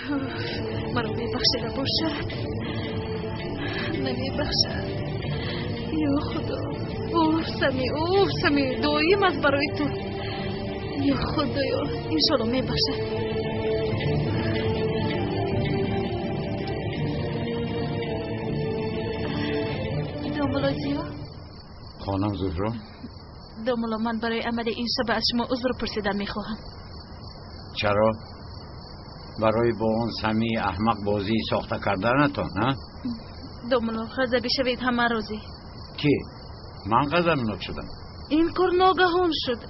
Маро мебахшида бошад, намебахшад. Ё Худо, уф Сами, уф Сами, доим аст барои ту. Ё Худоё, иншолло мебахшад. Домулло Зиё? Хонум Зуҳро? Домулло, ман барои амали ин шаба аз шумо узр пурсидан мехоҳам. Чаро? Барои бо он Самии аҳмақ бозии сохта карданатон, ҳа? Домулло, ғазабӣ шавед ҳама розӣ. Кӣ? Ман ғазабнок шудам? Ин кор ногаҳон шуд.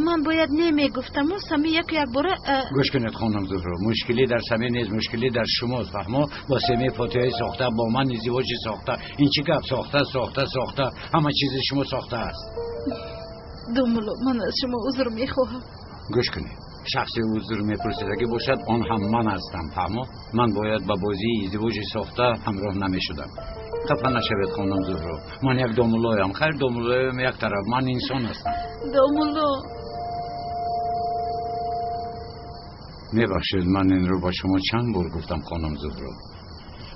Ман бояд не мегуфтаму Сами яку якбора. Гӯш кунед, хонум Зуҳро, мушкилӣ дар Сами нест, мушкилӣ дар шумост, фаҳмо? Бо Сами фотиҳаи сохта, бо ман издивоҷи сохта. Ин чӣ гап? Сохта, сохта, сохта, ҳама чизи шумо сохта аст. Домулло, ман аз шумо узр мехоҳам. Гӯш кунед, шахсе узр мепурсидагӣ бошад, он ҳам ман ҳастам, фаҳмо? Ман бояд ба бозии издивоҷи сохта ҳамроҳ намешудам. Хафа нашавед, хонум Зуҳро, ман як домуллоям. Хайр, домуллоям як тараф, ман инсон ҳастам. Домулло, мебахшед, ман инро ба шумо чанд бор гуфтам, хонум Зуҳро,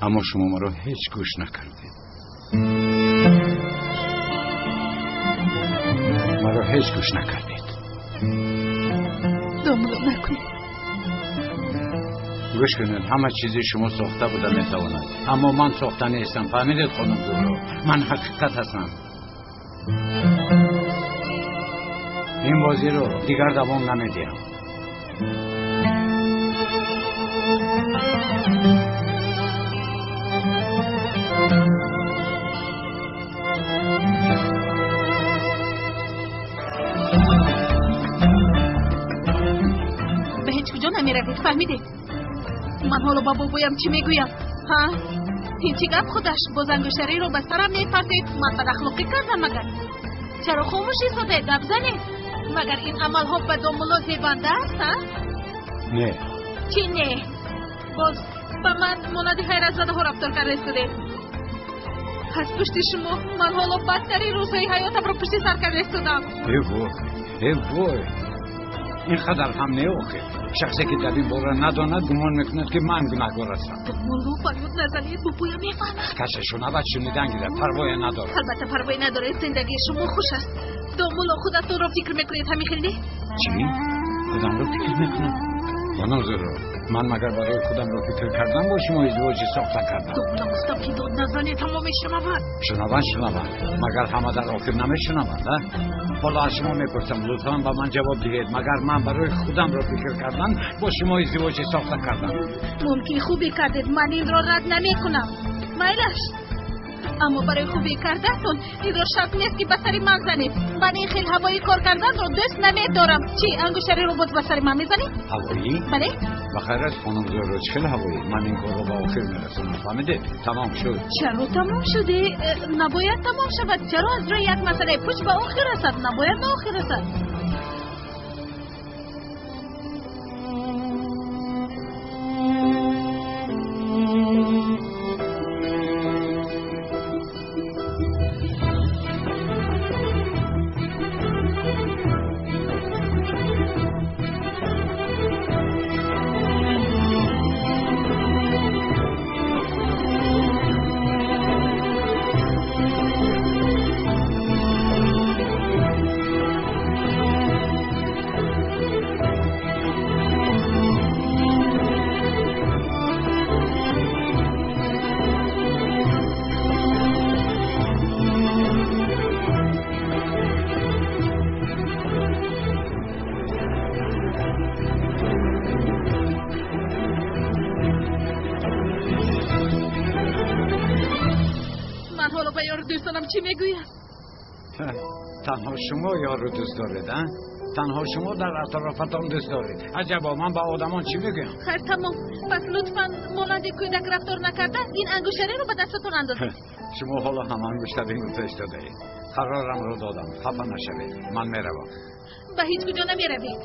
аммо шумо маро ҳеҷ гӯш накардед. Маро ҳеҷ гӯш накардед. Домулло, накунед. Гӯш кунед, ҳама чизи шумо сохта буда метавонад, аммо ман сохта нестам, фаҳмидед, хонум Зуҳро? Ман ҳақиқат ҳастам. Ин бозиро дигар давом намедиҳам. Ба ҳеҷ куҷо намеравед, фаҳмидед? Ман ҳоло ба бобоям чӣ мегӯям? Ҳа? Ин чӣ гап худаш? Боз ангуштариро ба сарам мепартед. Ман бадахлоқӣ кардам магар? Чаро хомӯш истодаед? Гап занед. Магар ин амалҳо ба домулло зебанда аст, ҳа? Не. Чӣ не? Боз ба ман монанди ҳайратзадаҳо рафтор карда истодед. Аз пушти шумо ман ҳоло бадтарин рӯзҳои ҳаётамро пушти сар карда истодам. Э вой, э вой, ин қадар ҳам не охир. Шахсе ки дар ин бора надонад, гумон мекунад, ки ман гунаҳкор ҳастам. Домулло, фарёд назанед, бобоям мефаҳмад. Касе шунавад, шунидан гирад, парвое надорад. Албатта парвое надоред, зиндагии шумо хуш аст. Домулло, худатонро фикр мекунед, ҳамин хел не? Чӣ? Худамро фикр мекунам? Хонум Зуҳро, ман магар барои худамро фикр кардан бо шумо издивоҷи сохта кардам? Домулло, гуфтам ки дод назанед, ҳама мешунавад. Шунаванд, шунаванд, магар ҳама дар охир намешунаванд, а? Ҳоло аз шумо мепурсам, лутфан ба ман ҷавоб диҳед, магар ман барои худамро фикр кардан бо шумо издивоҷи сохта кардам? Мумкин хубӣ кардед, ман инро рад намекунам. Майлаш, аммо барои хубӣ кардаатон инро шарт нест, ки ба сари ман занед. Ман ин хел ҳавоӣ кор карданро дӯст намедорам. Чӣ, ангуштариро боз ба сари ман мезанед? Ҳавоӣ? Бале. Ба хайр аст, хонум Зуҳро, чӣ хел ҳавоӣ? Ман ин корро ба охир мерасонам, фаҳмидед? Тамом шуд. Чаро тамом шуде? Набояд тамом шавад. Чаро аз рӯи як масъалаи пуч ба охир расад? Набояд ба охир расад. Дӯстонам чӣ мегӯяд? Танҳо шумо ёру дӯст доред, а? Танҳо шумо дар атрофатон дӯст доред. Аҷабо, ман ба одамон чӣ мегӯям? Хайр, тамом. Пас лутфан монанди кӯдак рафтор накарда, ин ангуштариро ба дастатон андозед. Шумо ҳоло ҳам ангуштарин гуфта истодаед. Қарорамро додам, хафа нашавед, ман меравам. Ба ҳеҷ куҷо намеравед.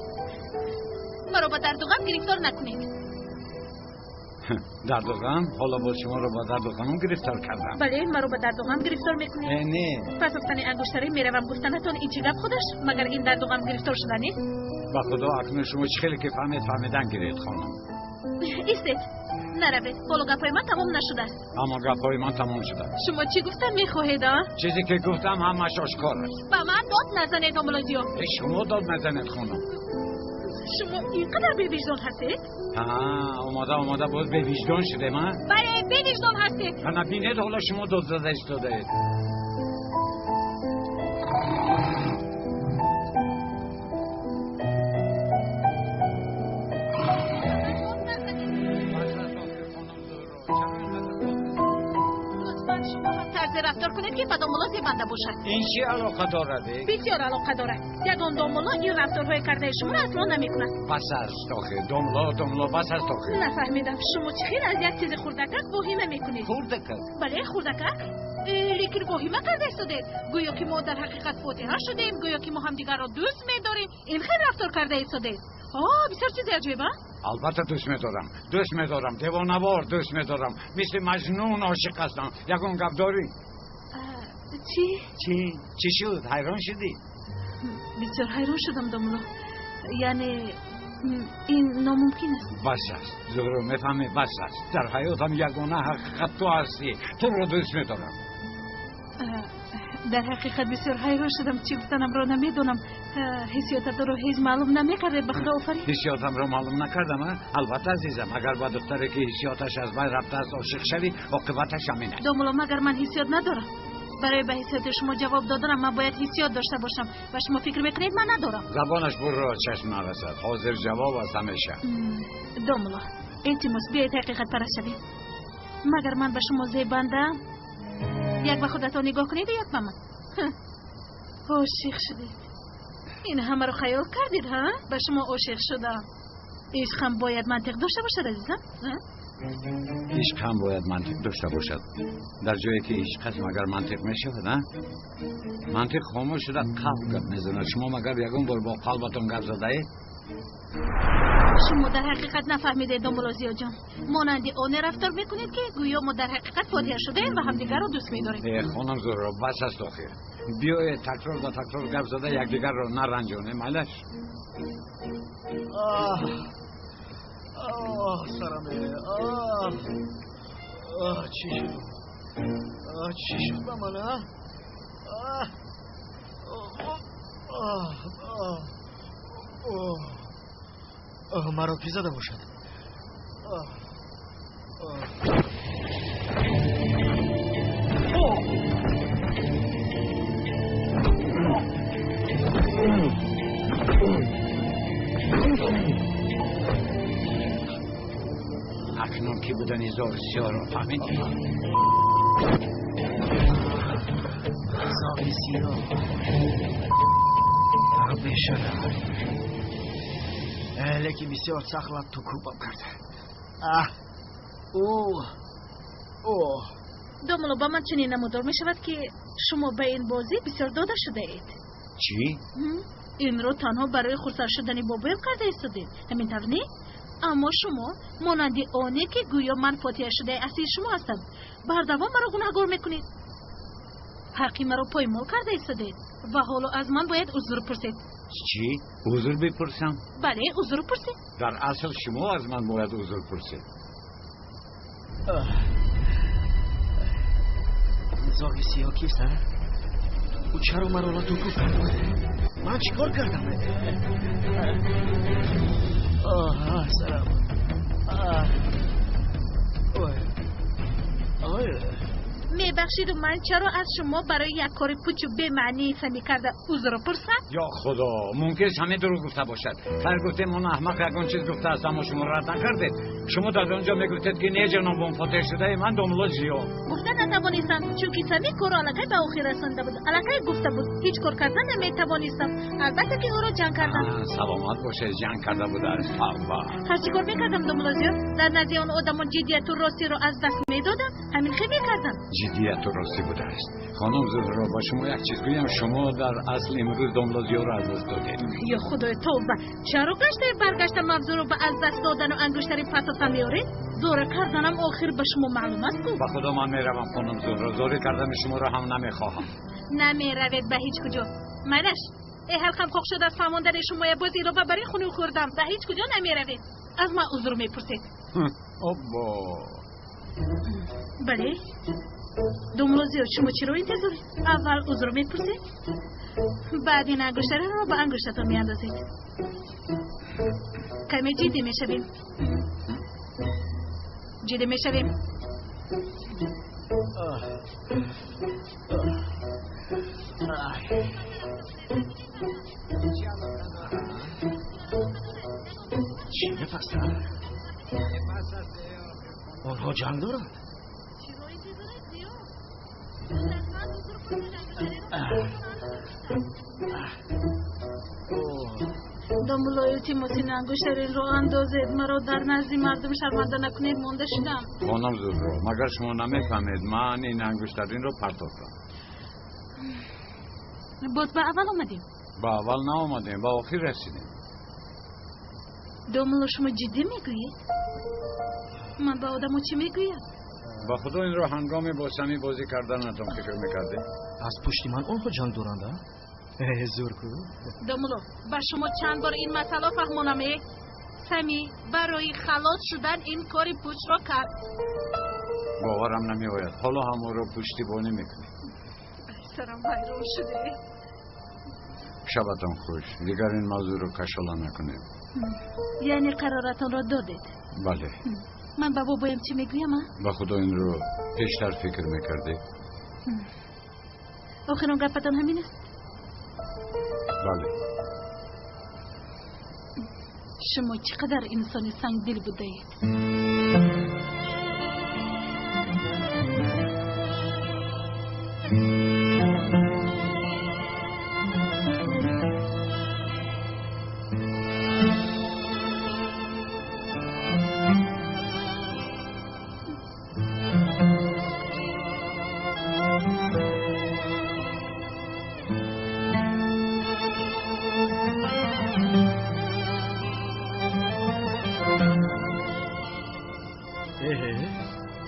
Маро ба дарду ғам гирифтор накунед. Дарду ғам? Ҳоло боз шуморо ба дарду ғамам гирифтор кардам. Бале, маро ба дарду ғам гирифтор мекунед. Э, не. Пас афтани ангуштарӣ меравам гуфтанатон ин чӣ гап худаш? Магар ин дарду ғам гирифтор шуда нест? Ба худо, акнун шумо чӣ хеле ки фаҳмед, фаҳмидан гиред, хонум. Истед, наравед, ҳоло гапҳои ман тамом нашудааст. Аммо гапҳои ман тамом шудааст. Шумо чӣ гуфтан мехоҳед, а? Чизе ки гуфтам ҳамаш ошкор аст. Ба ман дод назанед, домулло Зиё. Шумо дод назанед, хонум. Шумо ин қадар бевиҷдон ҳастед? Омода омода боз бевиҷдон шудем, а? Бале, бевиҷдон ҳастед. Ана бинед, ҳоло шумо дод зада истодаед. Рафтор кунед ки ба домулло зебанда бошад. Ин чӣ алоқа дорад? Бисёр алоқа дорад. Ягон домулло ин рафторҳои кардаи шуморо асло намекунад. Бас аст охир, домулло, домулло, бас аст охир. Нафаҳмидам, шумо чӣ хел аз як чизи хурдакак воҳима мекунед? Хурдакак? Бале, хурдакак. Лекин воҳима карда истодед. Гӯё ки мо дар ҳақиқат фотиҳа шудем, гӯё ки мо ҳамдигарро дӯст медорем. Ин хел рафтор карда истодед. Бисёр чизи аҷиб, а? Албатта дӯст медорам, дӯст медорам, девонавор дӯст медорам, мисли маҷнун ошиқ ҳастам. Ягон гап дорӣ? Чӣ? Чӣ? Чӣ шуд? Ҳайрон шудӣ? Бисёр ҳайрон шудам, домулло. Яъне ин номумкин аст. Бас аст, Зуҳро, мефаҳмӣ, бас аст. Дар ҳаётам ягона ҳақиқат ту ҳастӣ. Туро дӯст медорам. Дар ҳақиқат бисёр ҳайрон шудам. Чӣ гуфтанамро намедонам. Ҳиссиётатро ҳеҷ маълум намекардед, ба худо офарин. Ҳиссиётамро маълум накардам, а? Албатта, азизам, агар ба духтаре ки ҳиссиёташ аз байн рафтааст ошиқ шавӣ, оқибаташ ҳамин аст. Домулло, магар ман ҳиссиёт надорам? Барои ба ҳиссиёти шумо ҷавоб доданам ман бояд ҳиссиёт дошта бошам ва шумо фикр мекунед ман надорам. Забонаш бурро чашм нарасад. Ҳозир ҷавоб аст ҳамеша. Домулло, илтимос, биёед ҳақиқатпараст шавем. Магар ман ба шумо зебандаам? Як ба худатон нигоҳ кунед, як ба ман. Ошиқ шудед. Ин ҳамаро хаёл кардед, ҳа? Ба шумо ошиқ шудам. Ишқ ҳам бояд мантиқ дошта бошад, азизам. Ишқ ҳам бояд мантиқ дошта бошад. Дар ҷое ки ишқ аст магар мантиқ мешавад, а? Мантиқ хомӯш шуда қалб гап мезанад. Шумо магар ягон бор бо қалбатон гап задаед? Шумо дар ҳақиқат нафаҳмидед, домулло Зиёҷон. Монанди оне рафтор мекунед ки гӯё мо дар ҳақиқат фотиҳа шудаем ва ҳамдигарро дӯст медорем. Хонум Зуҳро, бас аст охир. Биёед такрор ба такрор гап зада якдигарро наранҷонем, майлаш? Сараме, чӣ шуд? Чӣ шуд ба ман, а? Маро кӣ зада бошад? Акнун ки будани зоғи сиёҳро фаҳмидӣ? Зоғи сиёҳ бешарам, лекин бисёр сахт латту кӯбам карда. Домулло, ба ман чунин намудор мешавад ки шумо ба ин бозӣ бисёр дода шудаед. Чӣ? Инро танҳо барои хурсанд шудани бобоям карда истодед, ҳамин тавр не? Аммо шумо монанди оне ки гӯё ман фотиҳа шудаи аслии шумо ҳастам, бардавом маро гунаҳгор мекунед. ҳаққи маро поймол карда истодед ва ҳоло аз ман бояд узр пурсед. Чӣ? Узр бипурсам? Бале, узр пурсед. Дар асл шумо аз ман бояд узр пурсед. Зоғи сиёҳ кист, а? Ӯ чаро маро лату кӯб кард? Ман чӣ кор кардам? Сарам. Мебахшиду, ман чаро аз шумо барои як кори пучу бемаънии фанӣ карда узр пурсам? Ё худо, мумкин аст ҳамин дурӯғ гуфта бошад. Хайр, гуфтем он аҳмақ ягон чиз гуфтааст, аммо шумо рад накардед. Шумо дар он ҷо мегуфтед ки не, ҷанобон, фотиҳ шудаи ман домулло Зиё. Гуфта натавонистам, чунки сами корро аллакай ба охир расонда буд. Аллакай гуфта буд, ҳеҷ кор карда наметавонистам. Албатта ки ӯро ҷанг кардам. Саломат бошед, ҷанг карда будааст. Тавба. Ҳар чӣ кор мекардам, домулло Зиё, дар назди он одамон ҷиддияту ростиро аз даст медодам, ҳамин хел мекардам. Ҷиддияту ростӣ будааст. Хонум Зуҳро, ба шумо як чиз гӯям, шумо дар асл имрӯз домулло Зиёро аз даст додед. Ё худои, тавба! Чаро гаштаи баргашта мавзӯъро ба аз даст додану ангуштари патофа меоред? Зора карданам охир ба шумо маълум аст ку? Ба худо ман меравам, хонум Зуҳро, зорӣ кардани шуморо ҳам намехоҳам. Намеравед ба ҳеҷ куҷо. Майлаш, ҳалқам хоқ шуда аз фаҳмондани шумоя, боз илова бар ин хунук хӯрдам. Ба ҳеҷ куҷо намеравед. Аз ман узр мепурсед. Оббо. Бале. Домулло Зиё, шумо чиро интизоред? Аввал узр мепурсед, баъд ин ангуштариро ба ангуштатон меандозед. Каме ҷиддӣ мешавем. Ҷиддӣ мешавем. Чӣ мепастад? Онҳо ҷанг доранд? Домулло, илтимос, ин ангуштаринро андозед. Маро дар назди мардум шарманда накунед, монда шудам. Хонум Зуҳро, магар шумо намефаҳмед, ман ин ангуштаринро партофтам. Боз ба аввал омадем? Ба аввал наомадем, ба охир расидем. Домулло, шумо ҷиддӣ мегӯед? Ман ба одамо чӣ мегӯям? Ба худо инро ҳангоми бо Самӣ бозӣ карданатон фикр мекардем. Аз пушти ман онҳо ҷанг доранд, а? Зур ку. Домулло, ба шумо чанд бор ин масъала фаҳмонам, э? Самӣ барои халос шудан ин кори пучро кард. Боварам намеояд. Ҳоло ҳам ӯро пуштибонӣ мекунед. Сарам вайрон шуде. Шабатон хуш. Дигар ин мавзӯъро кашола накунем. Яъне қароратонро додед? Бале. Ман ба бобоям чӣ мегӯям, а? Ба худо инро пештар фикр мекардед. Охирон гапатон ҳамин аст? Бале. Шумо чӣ қадар инсони сангдил будаед.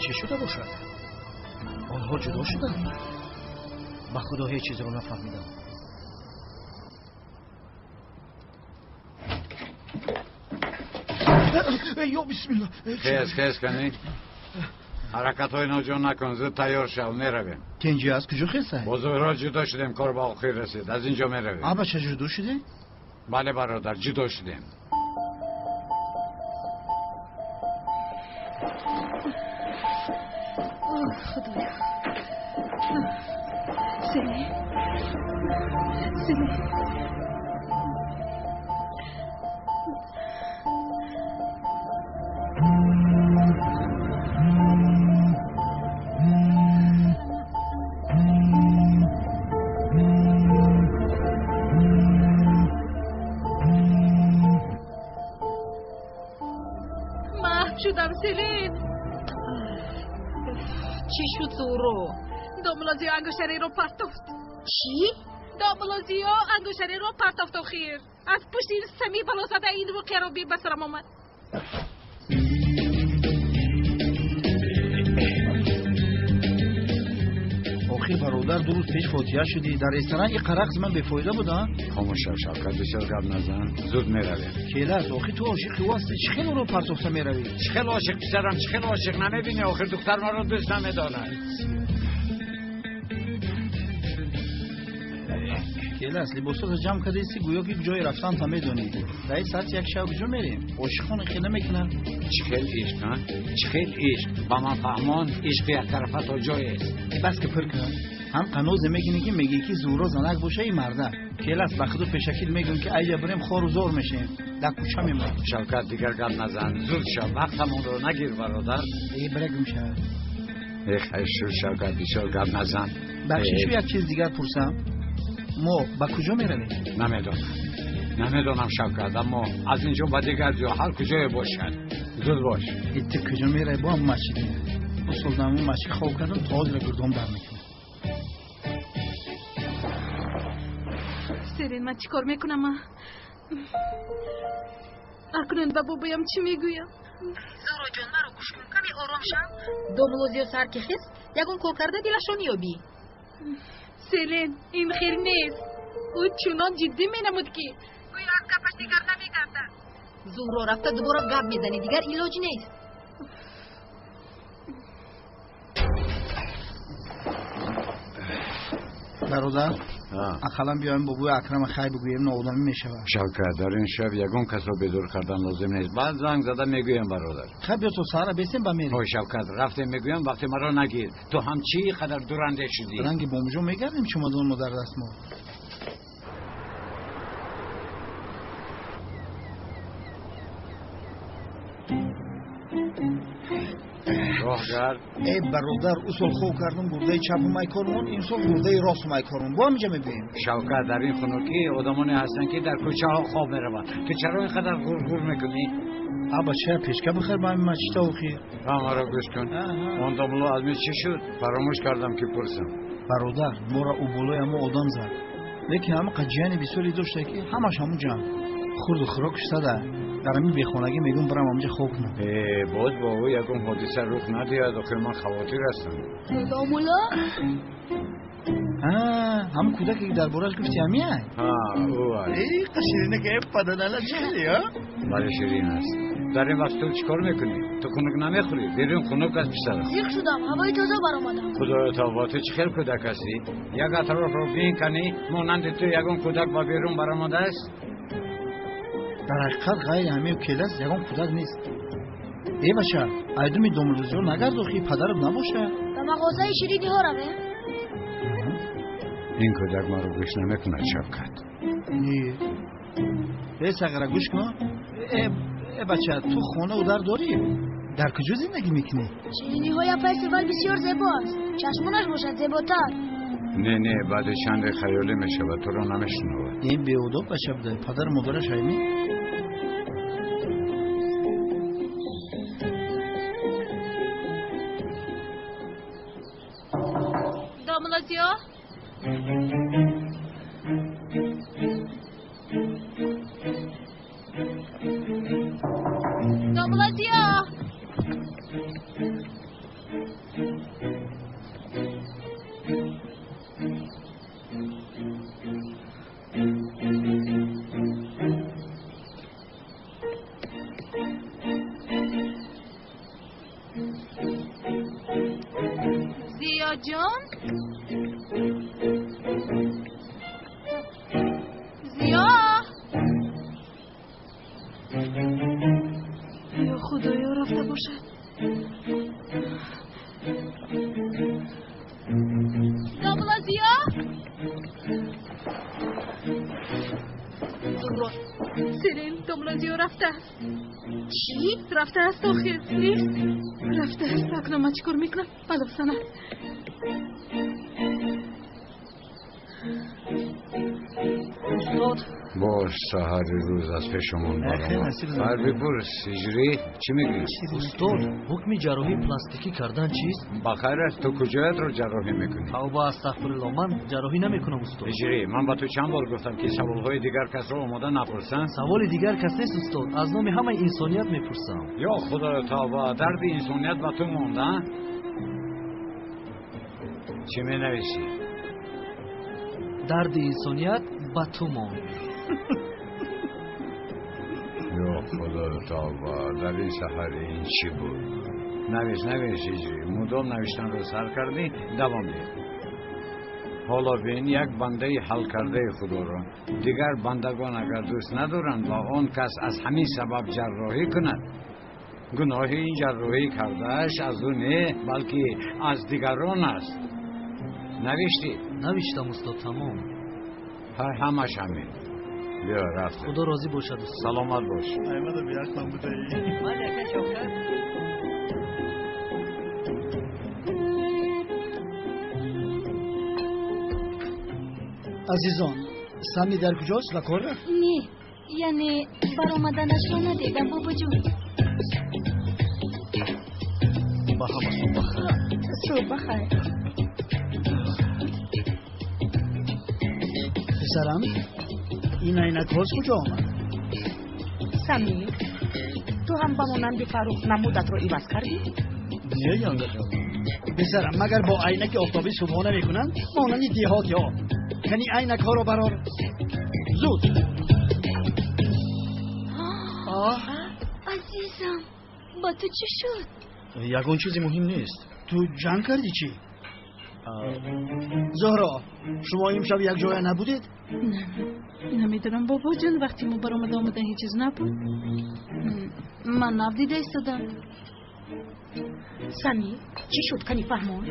Чӣ шуда бошад? Онҳо ҷудо шуданд? Ба худо ҳеҷ чизро нафаҳмидам. Ё бисмилла. Хез, хез кани. Ҳаракатҳои ноҷо накун, зуд тайёр шав, меравем. Тинҷи аз куҷо хезай? Бо Зуҳро ҷудо шудем, кор ба охир расид. Аз ин ҷо меравем. Абача ҷудо шудем? Бале бародар, ҷудо шудем. Худоё. Селин. Селин. Маҳв шудам, Селин. Чӣ шуд, Зуҳро? Домулло Зиё ангуштариро партофт. Чӣ? Домулло Зиё ангуштариро партофт охир. Аз пушти ин Самӣ балозада ин воқеаро ба сарам омад. Охир бародар, ду рӯз пеш фотиҳа шудӣ. Дар ресторан ин рақс ман бефоида буд, а? Хомӯш шав, Шавкат, бисёр гап назан. Зуд меравем. Келас, охир ту ошиқи ӯ ҳастӣ. Чӣ хел ӯро партофта меравӣ? Чӣ хел ошиқ, писарам, чӣ хел ошиқ? Намебинӣ, охир духтар маро дӯст намедорад. Келас, либосото ҷамъ кардаисти, гӯё ки ҷои рафтанта медонӣ. Дар ин соати як шаб куҷо мерем? Ошиқон хел намекунанд. Чӣ хел ишқ, а? Чӣ хел ишқ? Ба ман фаҳмон, ишқи яктарафа то ҷоест. Бас ки пир кун. Ҳам қанозе мекунӣ ки мегӯӣ ки Зуҳро занак боша и марда. Келас, ба худу пешакил мегӯем ки айҷа бирем хору зор мешем. Дар кӯча мемонем. Шавкат, дигар гап назан. Зуд шав, вақтамонро нагир, бародар. Э, бира гум шав. Э, хайр шуд, Шавкат, бисёр гап назан. Бахшишу як чиз дигар пурсам. Мо ба куҷо меравем? Намедонам. Намедонам, Шавкат, аммо аз ин ҷо ба дигар ҷо ҳар куҷое бошад. Зуд бош. Ту куҷо меравӣ? Бо ҳам масҷид меравӣ. Устод ҳамон масҷид хоб кардам, то ҳозира гурдом дар мекунам. Селин, ман чӣ кор мекунам? Акнун ба бобоям чӣ мегӯям? Зуҳроҷон, маро гӯш кун, каме ором шав. Домулло Зиё сар ки хест, ягон кор карда дилашро меёбӣ. Селин, ин хел нест. Ӯ чунон ҷиддӣ менамуд ки гӯё аз гапаш дигар намегардад. Зуҳро рафта дубора гап мезанӣ, дигар илоҷ нест. Бародар, ақаллан биёем бобои Акрама хай бигӯем, ноодамӣ мешавад. Шавкат, дар ин шаб ягон касро бедор кардан лозим нест. Баъд занг зада мегӯям, бародар. Хай биё то саҳара бесем ба мерем. Ой Шавкат, рафтем мегӯям, вақте маро нагир. Ту ҳам чӣ қадар дурандеш шудӣ? Ранги бомжо мегардем чумадон мо дар даст мо. Роҳгар. Э бародар, ӯ сол хоб кардум гурдаи чапу майкормон, ин сол гурдаи росту майкормон. Бо ҳаминҷа мебием. Шавкат, дар ин хунукӣ одамоне ҳастанд, ки дар кӯчаҳо хоб мераванд. Ту чаро ин қадар ғурғур мекунӣ? А бача, пешка бихар ба ҳамин мачита охир. Маро гӯш кун. Он домло аз ми чӣ шуд? Фаромӯш кардам, ки пурсам. Бародар, моро ӯ болои ҳамо одам зад. Лекин ҳама қаҷияни бисёре дошта, ки ҳамаш ҳамун ҷамъ. Хурду хӯрок шуда. Дар ҳамин бехонагӣ мегӯм барам ҳаминҷа хоб кунам. Э, боз бо ӯ ягон ҳодиса рух надиҳад, охир ман хавотир ҳастам. Домулло? Ҳамун кӯдаке, ки дар борааш гуфти, ҳамиай? Ҳа, ӯ аст. Э, қаширина ки паданала чили, а? Бале, ширин аст. Дар ин вақт ту чӣ кор мекунӣ? Ту хунук намехӯрӣ? Берун хунук аст, писарам. Зиқ шудам, ҳавои тоза баромадам. Худоё тавба, ту чӣ хел кӯдак ҳастӣ? Як атрофро бин канӣ, монанди ту ягон кӯдак ба берун баромадааст? Дар ҳақиқат ғайри ҳамею келас ягон кӯдак нест. Э бача, айдуми домлозиҳо нагардохӣ, падарат набошад? Ба мағозаи шириниҳо равем? Ин кӯдак маро гӯш намекунад, Шавкат. Не. Э сағира, гӯш кун. Э бача, ту хонаву дар дорӣ? Дар куҷо зиндагӣ мекунӣ? Шириниҳои апаи Севал бисёр зебо аст. Чашмонаш бошад зеботар. Не, не, баъди чанде хаёлӣ мешавад, туро намешунавад. Ин беодоб бача буда, падару модараш ҳайми? Домлозиё? Домлозиё? Зиёҷон? Зиё? Ё Худоё, рафта бошад. Домла Зиё? Зуҳро. Сирин, домла Зиё рафтааст. Чӣ? Рафтааст охир, нест. Рафтааст. Акнун ман чӣ кор мекунам? Балофсана. Устод. Бош, саҳари рӯз аз пешамон баромад. Ҳар бипурс, ҳиҷрӣ, чӣ мегӯӣ? Устод, ҳукми ҷарроҳии пластикӣ кардан чист? Ба хайр аст, ту куҷоятро ҷарроҳӣ мекунӣ? Тавба, астағфирулло, ман ҷарроҳӣ намекунам, устод. Ҳиҷрӣ, ман ба ту чанд бор гуфтам, ки саволҳои дигар касро омода напурсанд? Саволи дигар кас нест, устод. Аз номи ҳамаи инсоният мепурсам. Ё Худоё тавба, дарди инсоният ба ту монда? Чӣ менависӣ? Дарди инсоният ба ту монд. Ё Худоё тавба, дар ин саҳар ин чӣ буд? Навис, навис, ҳиҷрӣ. Мудом навиштанро сар кардӣ, давом деҳ. Ҳоло бин, як бандаи ҳалкардаи Худоро дигар бандагон агар дӯст надоранд ва он кас аз ҳамин сабаб ҷарроҳӣ кунад, гуноҳи ин ҷарроҳӣ кардааш аз ӯ не, балки аз дигарон аст. Навиштӣ? Навиштам, устод, тамом. Ҳамаш ҳамин. Биё, рафтем. Худо розӣ бошад, устод. Саломат бош. Аймада биақлам будаи. Ман яка Шавкат. Азизон, Сами дар куҷост? Ба кор рафт? Не, яъне баромаданашро надидам, бобоҷон. Ба ҳама субҳ бахайр. Субҳ бахайр. Писарам, ин айнакҳоз куҷо омад? Самир, ту ҳам ба монанди Фаррух намудатро иваз кардӣ? Не, янгаҷон. Писарам, магар бо айнаки офтобӣ субҳона мекунанд? Монанди деҳотиҳо. Кани айнакҳоро барор. Зуд. Ба ту чӣ шуд? Ягон чизи муҳим нест. Ту ҷанг кардӣ чӣ? Зуҳро, шумо имшаб якҷоя набудед? Намедонам бобоҷон, вақте мо баромада омадан ҳеҷ чиз набуд. Ман нав дида истодам. Сами, чӣ шуд, кани фаҳмон?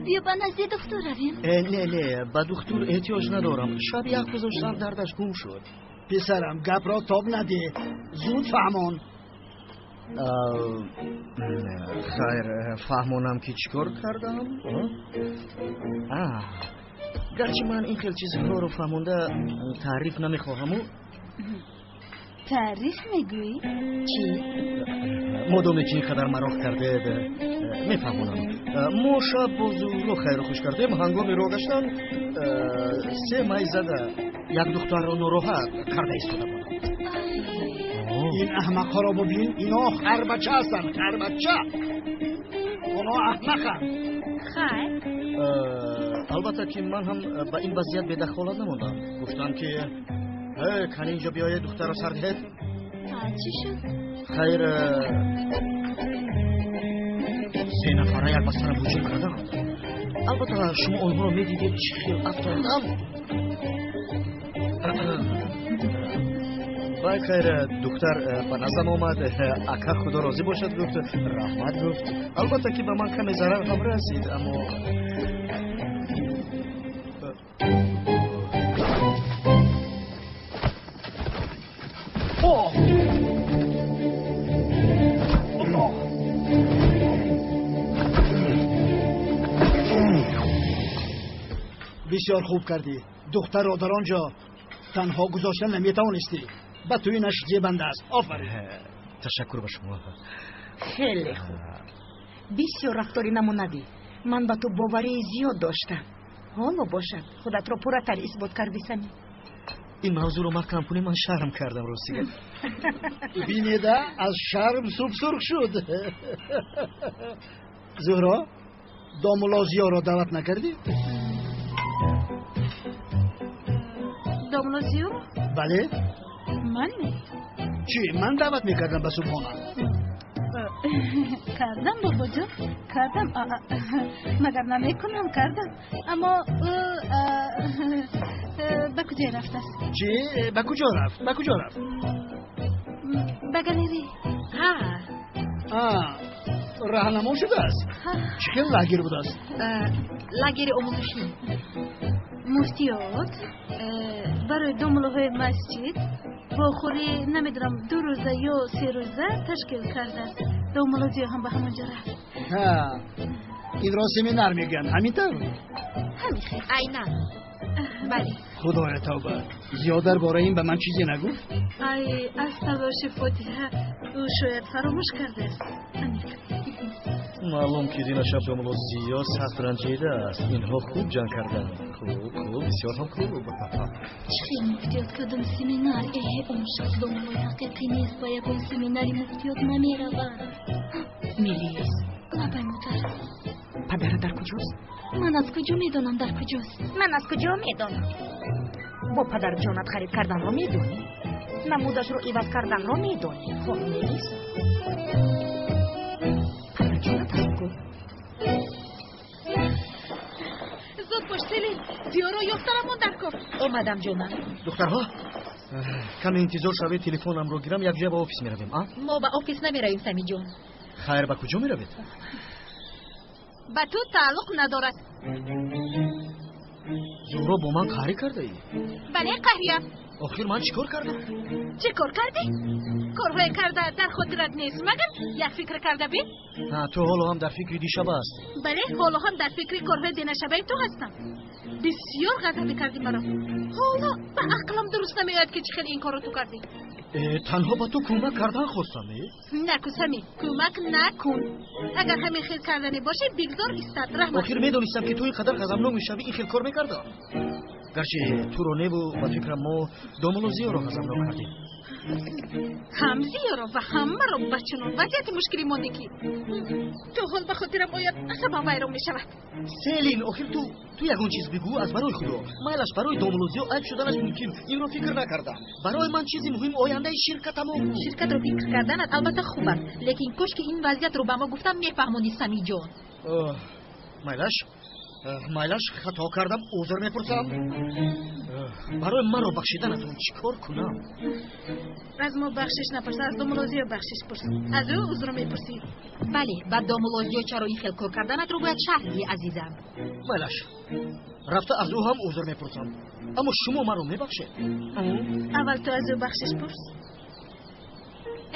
Биё ба назди духтур равем. Не, не, ба духтур эҳтиёҷ надорам. Шаб як гузоштам, дардаш гум шуд. Писарам, гапро тоб надеҳ, зуд фаҳмон. Хайр, фаҳмонам ки чӣ кор кардам? Гарчи ман ин хел чизҳоро фаҳмонда таъриф намехоҳаму. Таъриф мегӯӣ? Чӣ? Модоме ки ин қадар мароқ кардед, мефаҳмонам. Мо шаб бо Зуҳро хайру хуш кардем. Ҳангоми роҳ гаштан се май зада як духтарро нороҳат карда истода будам. Ин аҳмақҳоро бубин, ино харбача ҳастанд, харбача. Онҳо аҳмақанд. Хайр. Албатта ки ман ҳам ба ин вазъият бедахолат намондам. Гуфтам ки кани инҷо биёед, духтарро сар диҳед. Чӣ шуд? Хайр, се нафара як ба сарам ҳуҷум карданд. Албатта шумо онҳоро медидед, чӣ хел афтодам. Бай хайр, духтар ба наздам омад. Ака, худо розӣ бошад, гуфт, раҳмат гуфт. Албатта ки ба ман каме зарар ҳам расид, аммо бисёр хуб кардӣ. Духтарро дар он ҷо танҳо гузошта наметавонистӣ. Ба ту инаш зебанда аст. Офарин. Ташаккур ба шумо. Хеле хуб, бисёр рафтори намунавӣ. Ман ба ту боварии зиёд доштам. Ҳоло бошад, худатро пурратар исбот кардӣ, Сами. Ин мавзӯъро маҳкам кунем, ман шарм кардам, ростига. Бинеда, аз шарм субсурх шуд. Зуҳро, домулло Зиёро даъват накардӣ? Домулло Зиёро? Бале. Ман не. Чӣ, ман даъват мекардам ба субҳона? Кардам, бобоҷон, кардам. Магар намекунам, кардам. Аммо ӯ ба куҷо рафтааст? Чӣ, ба куҷо рафт? Ба куҷо рафт? Ба галерея. Ҳа. Раҳнамо шудааст? Чӣ хел лагер будааст? Лагери омӯзишӣ. Муфтиёт барои домуллоҳои масҷид вохӯрӣ, намедонам, 2 рӯза ё 3 рӯза ташкил кардааст. Домулло Зиё ҳам ба ҳамон ҷо рафт. Инро семинар мегӯянд, ҳамин тавр? Ҳамин хел. Айнан. Бале. Худоя тавба, Зиё дар бораи ин ба ман чизе нагуфт? Ай, аз талоши фотиҳа ӯ шояд фаромӯш кардааст. Аниқ. Маълум ки дина шаб домулло Зиё сахт ранҷидааст. Инҳо хуб ҷанг карданд. Хуб, хуб, бисёр ҳам хуб. Чӣ хел муфтиёт кардам семинар? Он шахс домуллои ҳақиқӣ нест, ба ягон семинари муфтиёт намеравад. Мелис. Лабай модар. Падарат дар куҷост? Ман аз куҷо медонам дар куҷост? Ман аз куҷо медонам? Бо падарҷонат харид карданро медонӣ? Намудашро иваз карданро медонӣ? Хоб, Мелис, падарҷонат аст ку? Зуд бош, Селин, Зиёро ёфтарамон дар кор. Омадам, ҷонам. Духтарҳо, каме интизор шавед, телефонамро гирам, якҷоя ба офис меравем. Мо ба офис намеравем, Самиҷон. Хайр, ба куҷо меравед? Ба ту тааллуқ надорад. Зуҳро, бо ман қаҳрӣ кардаӣ? Бале, қаҳриям. Охир ман чӣ кор кардам? Чӣ кор кардӣ? Корҳое карда дар хотират нест, магар як фикр карда бин? Ту ҳоло ҳам дар фикри дишаба ҳастӣ. Бале, ҳоло ҳам дар фикри корҳои динашабаи ту ҳастам. Бисёр ғазабӣ кардӣ маро. Ҳоло ба ақлам дуруст намеояд ки чӣ хел ин корро ту кардӣ. Танҳо ба ту кӯмак кардан хостам. Наку, Сами, кӯмак накун. Агар ҳамин хел кардане бошӣ, бигзор истад. Раҳмат. Охир медонистам ки ту ин қадар ғазабнок мешавӣ, ин хел кор мекардам. Гарчи туро неву ба фикрам мо домулло Зиёро ғазабнок кардем. Ҳам Зиёро ва ҳам маро ба чунон вазъияти мушкилӣ мондӣ, ки то ҳол ба хотирам ояд, асабам вайрон мешавад. Селин, охир ту ягон чиз бигӯ, аз барои Худо. Майлаш, барои домулло Зиё айб шуданаш мумкин, инро фикр накардам. Барои ман чизи муҳим ояндаи ширкатамон буд. Ширкатро фикр карданат албатта хуб аст, лекин кош ки ин вазъиятро ба мо гуфтам мефаҳмонӣ, Самиҷон. Майлаш, майлаш, хато кардам, узр мепурсам. Барои маро бахшиданатон чӣ кор кунам? Аз мо бахшиш напурс, аз домулло Зиё бахшиш пурс. Аз ӯ узр мепурсӣ. Бале, ба домулло Зиё чаро ин хел кор карданатро бояд шарҳ диҳӣ, азизам. Майлаш, рафта аз ӯ ҳам узр мепурсам. Аммо шумо маро мебахшед? Аввал ту аз ӯ бахшиш пурс.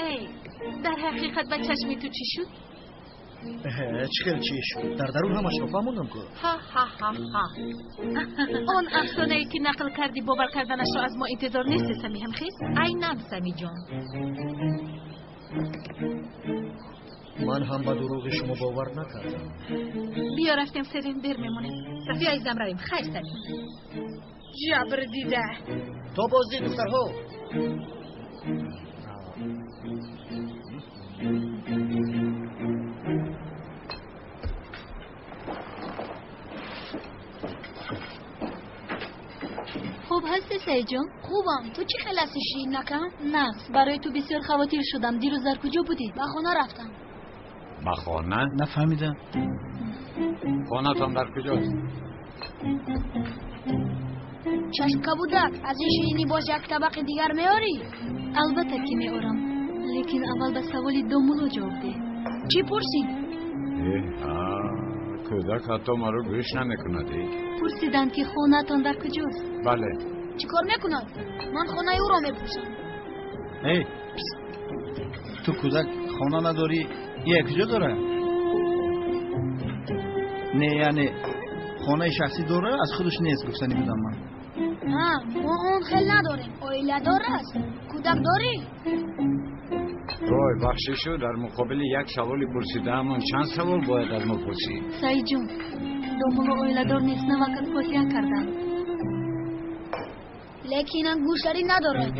Эй, дар ҳақиқат ба чашми ту чӣ шуд? Чӣ хел чӣ шуд? Дар дарун ҳамашро фаҳмондам ку. Ҳа-ҳа-ҳа-ҳа. Он афсонае ки нақл кардӣ, бовар карданашро аз мо интизор нести, Сами, ҳамхез? Айнан, Самиҷон. Ман ҳам ба дурӯғи шумо бовар накардам. Биё рафтем, Селин, дер мемонем. Биё, азизам, равем. Хайр, Сами. Ҷабр дида. То боздид, духтарҳо. Хуб ҳастӣ, Саидҷон? Хубам. Ту чӣ хел ҳастӣ, Ширинакам? Нағз. Барои ту бисёр хавотир шудам. Дирӯз дар куҷо будӣ? Ба хона рафтам. Ба хона? Нафаҳмидам. Хонатон дар куҷост? Чашм кабудак, аз ин ширинӣ боз як табақи дигар меорӣ? Албатта ки меорам, лекин аввал ба саволи домулло ҷавоб деҳ. Чӣ пурсид? Кӯдак ҳатто маро гӯш намекунад. Пурсиданд ки хонаатон дар куҷост? Бале. Чӣ кор мекунад? Ман хонаи ӯро мепурсам. Эй, ту кӯдак хона надорӣ, ия куҷо дорад? Не, яъне хонаи шахсӣ дора, аз худаш нест, гуфтанӣ будам ман. Ҳа, мо он хел надорем. Оиладор аст. Кӯдак дорӣ? Вой, бахшишу, дар муқобили як саволи пурсидаамон чанд савол бояд аз мо пурсӣ? Саидҷон, домулло оиладор нест, навакат фотиҳа кардам. Лекин ангуштарӣ надорад.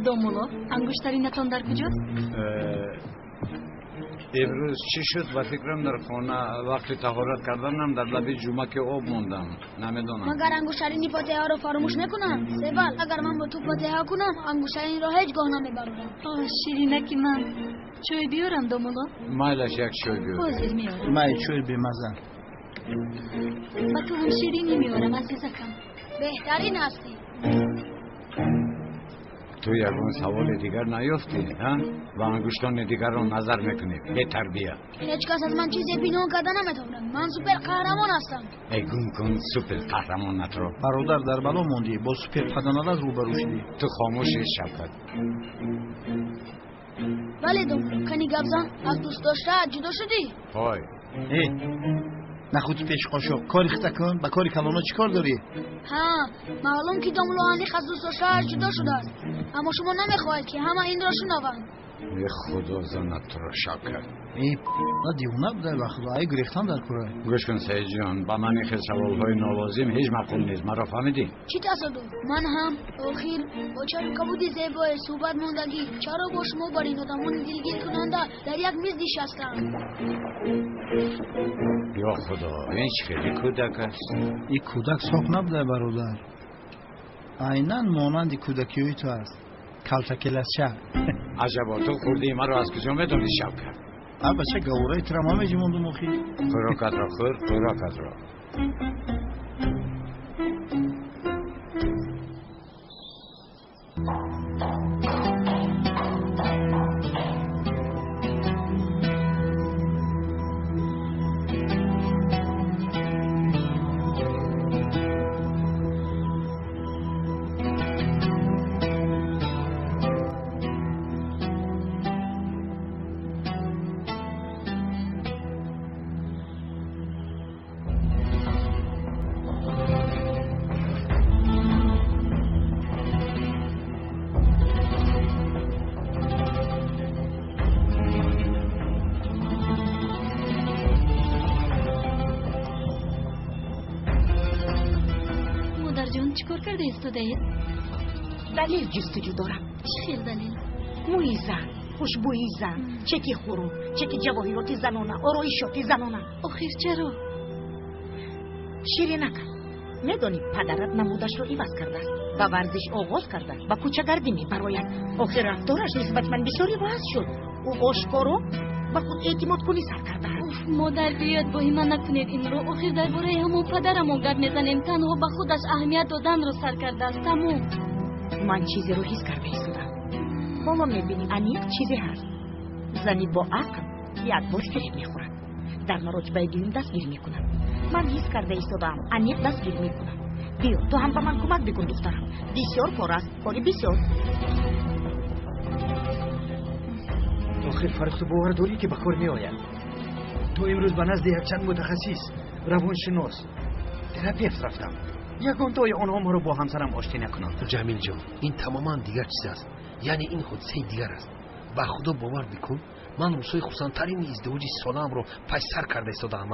Домулло, ангуштаринатон дар куҷост? Имрӯз чӣ шуд, ба фикрам дар хона вақти таҳорат карданам дар лаби ҷумаки об мондам. Намедонам. Магар ангуштарини фотиҳаро фаромӯш мекунам? Севал, агар ман бо ту фотиҳа кунам, ангуштаринро ҳеҷ гоҳ намебарорам. О, ширинаки ман. Чой биёрам, домулло? Майлаш, як чой биёр. Ҳозир меорам. Май, чой бемаза. Ба ту ҳам ширинӣ меорам, азизакам. Беҳтарин ҳастӣ. Ту ягон саволи дигар наёфтӣ, ҳа? Ба ангуштони дигарро назар мекунӣ, бетарбия. Ҳеҷ кас аз ман чизе пинҳон карда наметавонад. Ман супер қаҳрамон ҳастам. Эй, гум кун супер қаҳрамонатро. Бародар, дар бало мондӣ, бо супер паданалат рӯбарӯ шудӣ. Ту хомӯшӣ, Шавкат. Бале, домулло, кани гап зан, аз дӯстдоштаат ҷудо шудӣ? Ҳой. Э, нахуд пеш қошуқ, кори хита кун, ба кори калона чӣ кор дорӣ? Ҳа, маълум ки домулло аниқ аз дӯстдоштааш ҷудо шудааст, аммо шумо намехоҳед ки ҳама инро шунаванд. Э, худо занад туро, Шавкат. Э, на девона будай, ба худо, ай гурехтан дар кора. Гӯш кун, Саидҷон, ба ман ин хел саволҳои нолозим ҳеҷ маъқул нест, маро фаҳмидӣ? Чӣ тасодуф? Ман ҳам охир бо чашм кабуди зебое суҳбат мондагӣ. Чаро бо шумо бар ин одамони дилгиркунанда дар як миз нишастам? Ё худо, ин чӣ хеле кӯдак аст? Ин кӯдак соқ набудай, бародар. Айнан монанди кӯдакиҳои ту аст. Калтакеласча. Аҷабо, ту хурдии маро аз куҷо медонӣ, Шавкат? А бача, гавораи тура ман меҷимондум охи. Хӯрокатро хӯр, хӯрокатро. Модарҷон, чӣ кор карда истодаед? Далел ҷустуҷӯ дорам. Чӣ хел далел? Мӯи зан, хушбӯи зан, чеки хӯрок, чеки ҷавоҳироти занона, ороишоти занона. Охир чаро? Ширинак, медонӣ падарат намудашро иваз кардааст, ба варзиш оғоз карда, ба кӯчагардӣ мебарояд. Охир рафтораш нисбати ман бисёр иваз шуд. Ӯ ошкоро ба худ эътимодкунӣ сар кардааст. Уф, модар, биёед воҳима накунед инро. Охир дар бораи ҳамон падарамон гап мезанем. Танҳо ба худаш аҳамият доданро сар кардааст. Тамом. Ман чизеро ҳис карда истодам. Ҳоло мебинӣ, аниқ чизе ҳаст. Зани бо ақл як бор фиреб мехӯрад, дар маротибаи дуюм дастгир мекунад. Ман ҳис карда истодаам, аниқ дастгир мекунад. Биё, ту ҳам ба ман кӯмак бикун, духтарам. Бисёр кор аст, кори бисёр. Охир Фаррух, ту бовар дорӣ, ки ба кор меояд? То имрӯз ба назди якчанд мутахассис, равоншинос, терапевт рафтам. Ягонтои онҳо маро бо ҳамсарам оштӣ накунанд. Ҷамилҷон, ин тамоман дигар чиз аст. Яъне ин ҳодисаи дигар аст. Ба худо бовар бикун, ман рӯзҳои хурсандтарини издивоҷи солаамро паси сар карда истодаам.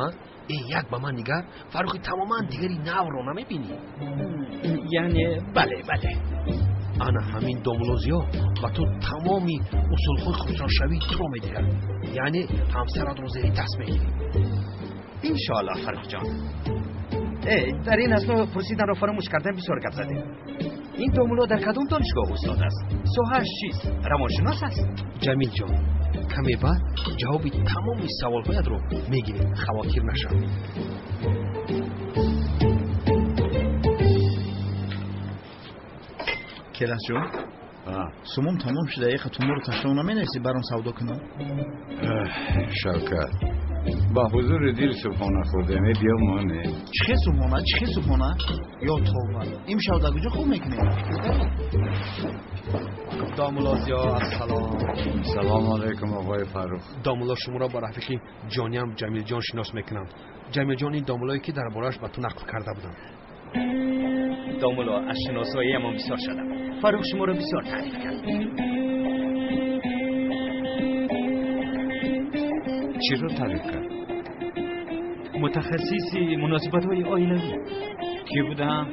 Э, як ба ман нигар, Фаррухи тамоман дигари навро намебинӣ? Яъне бале, бале. Ана ҳамин домулло Зиё ба ту тамоми усулҳои хурсандшавии туро медиҳад. Яъне ҳамсаратро зери даст мегирӣ. Иншоаллоҳ, Фаррухҷон. Э, дар ин асно пурсиданро фаромӯш кардам, бисёр гап задем. Ин домулло дар кадом донишгоҳ устод аст? Соҳааш чист? Равоншинос аст? Ҷамилҷон, каме баъд ҷавоби тамоми саволҳоятро мегирем, хавотир нашав. Келасҷон, сумум тамом шуда, яха туморо ташлом наменависӣ, баром савдо кунам? Шавкат, ба ҳузури дил субҳона хӯрдем, э, биё моне. Чӣ хел субҳона, чӣ хел субҳона? Ё тавба, имшав дар куҷо хоб мекунем? Домулло Зиё, ассалом. Салому алайкум, оқои Фаррух. Домулло, шуморо ба рафиқи ҷониам Ҷамилҷон шинос мекунам. Ҷамилҷон, ин домуллое, ки дар борааш ба ту нақл карда будам. Домулло, аз шиносоиамон бисёр шадам. Фаррух шуморо бисёр таъриф кард. Чиро таъриф кард? Мутахассиси муносибатҳои оилавӣ. Кӣ будам?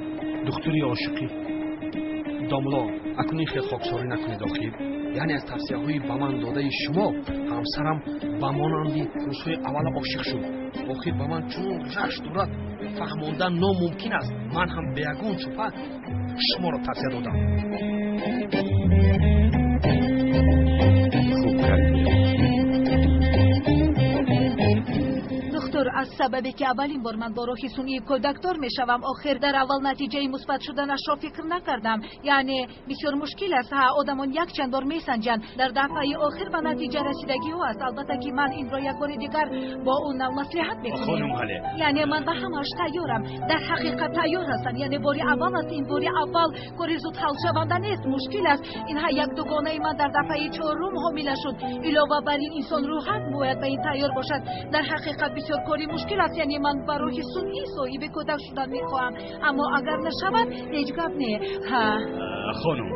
Духтури ошиқӣ. Домулло, акнун ин хел хоксорӣ накунед. Охир яъне аз тавсияҳои ба ман додаи шумо ҳамсарам ба монанди рӯзҳои аввала ошиқ шуд. Охир ба ман чунон рашк дорад, фаҳмондан номумкин аст. Ман ҳам бе ягон шубҳа шуморо тавсия додам. Хуб кардӣ. Доктор, аз сабабе ки аввалин бор ман бо роҳи сунъии кӯдакдор мешавам, охир дар аввал натиҷаи мусбат шуданашро фикр накардам. Яъне бисёр мушкил аст. Ҳа, одамон якчанд бор месанҷанд, дар дафъаи охир ба натиҷа расидагиҳо аст. Албатта ки ман инро як бори дигар бо ӯ нав маслиҳат мекунем. Хонум Ҳале. Яъне ман ба ҳамааш тайёрам, дар ҳақиқат тайёр ҳастам. Яъне бори аввал аст, ин бори аввал кори зуд ҳалшаванда нест, мушкил аст. Ин як дугонаи ман дар дафъаи чорум ҳомила шуд. Илова бар ин, инсон рӯҳан бояд ба ин тайёр бошад. Дар ҳақиқат бисёр кори мушкил аст. Яъне ман ба роҳи сунъӣ соҳиби кӯдак шудан мехоҳам, аммо агар нашавад, ҳеҷ гап не. Ҳа. Хонум,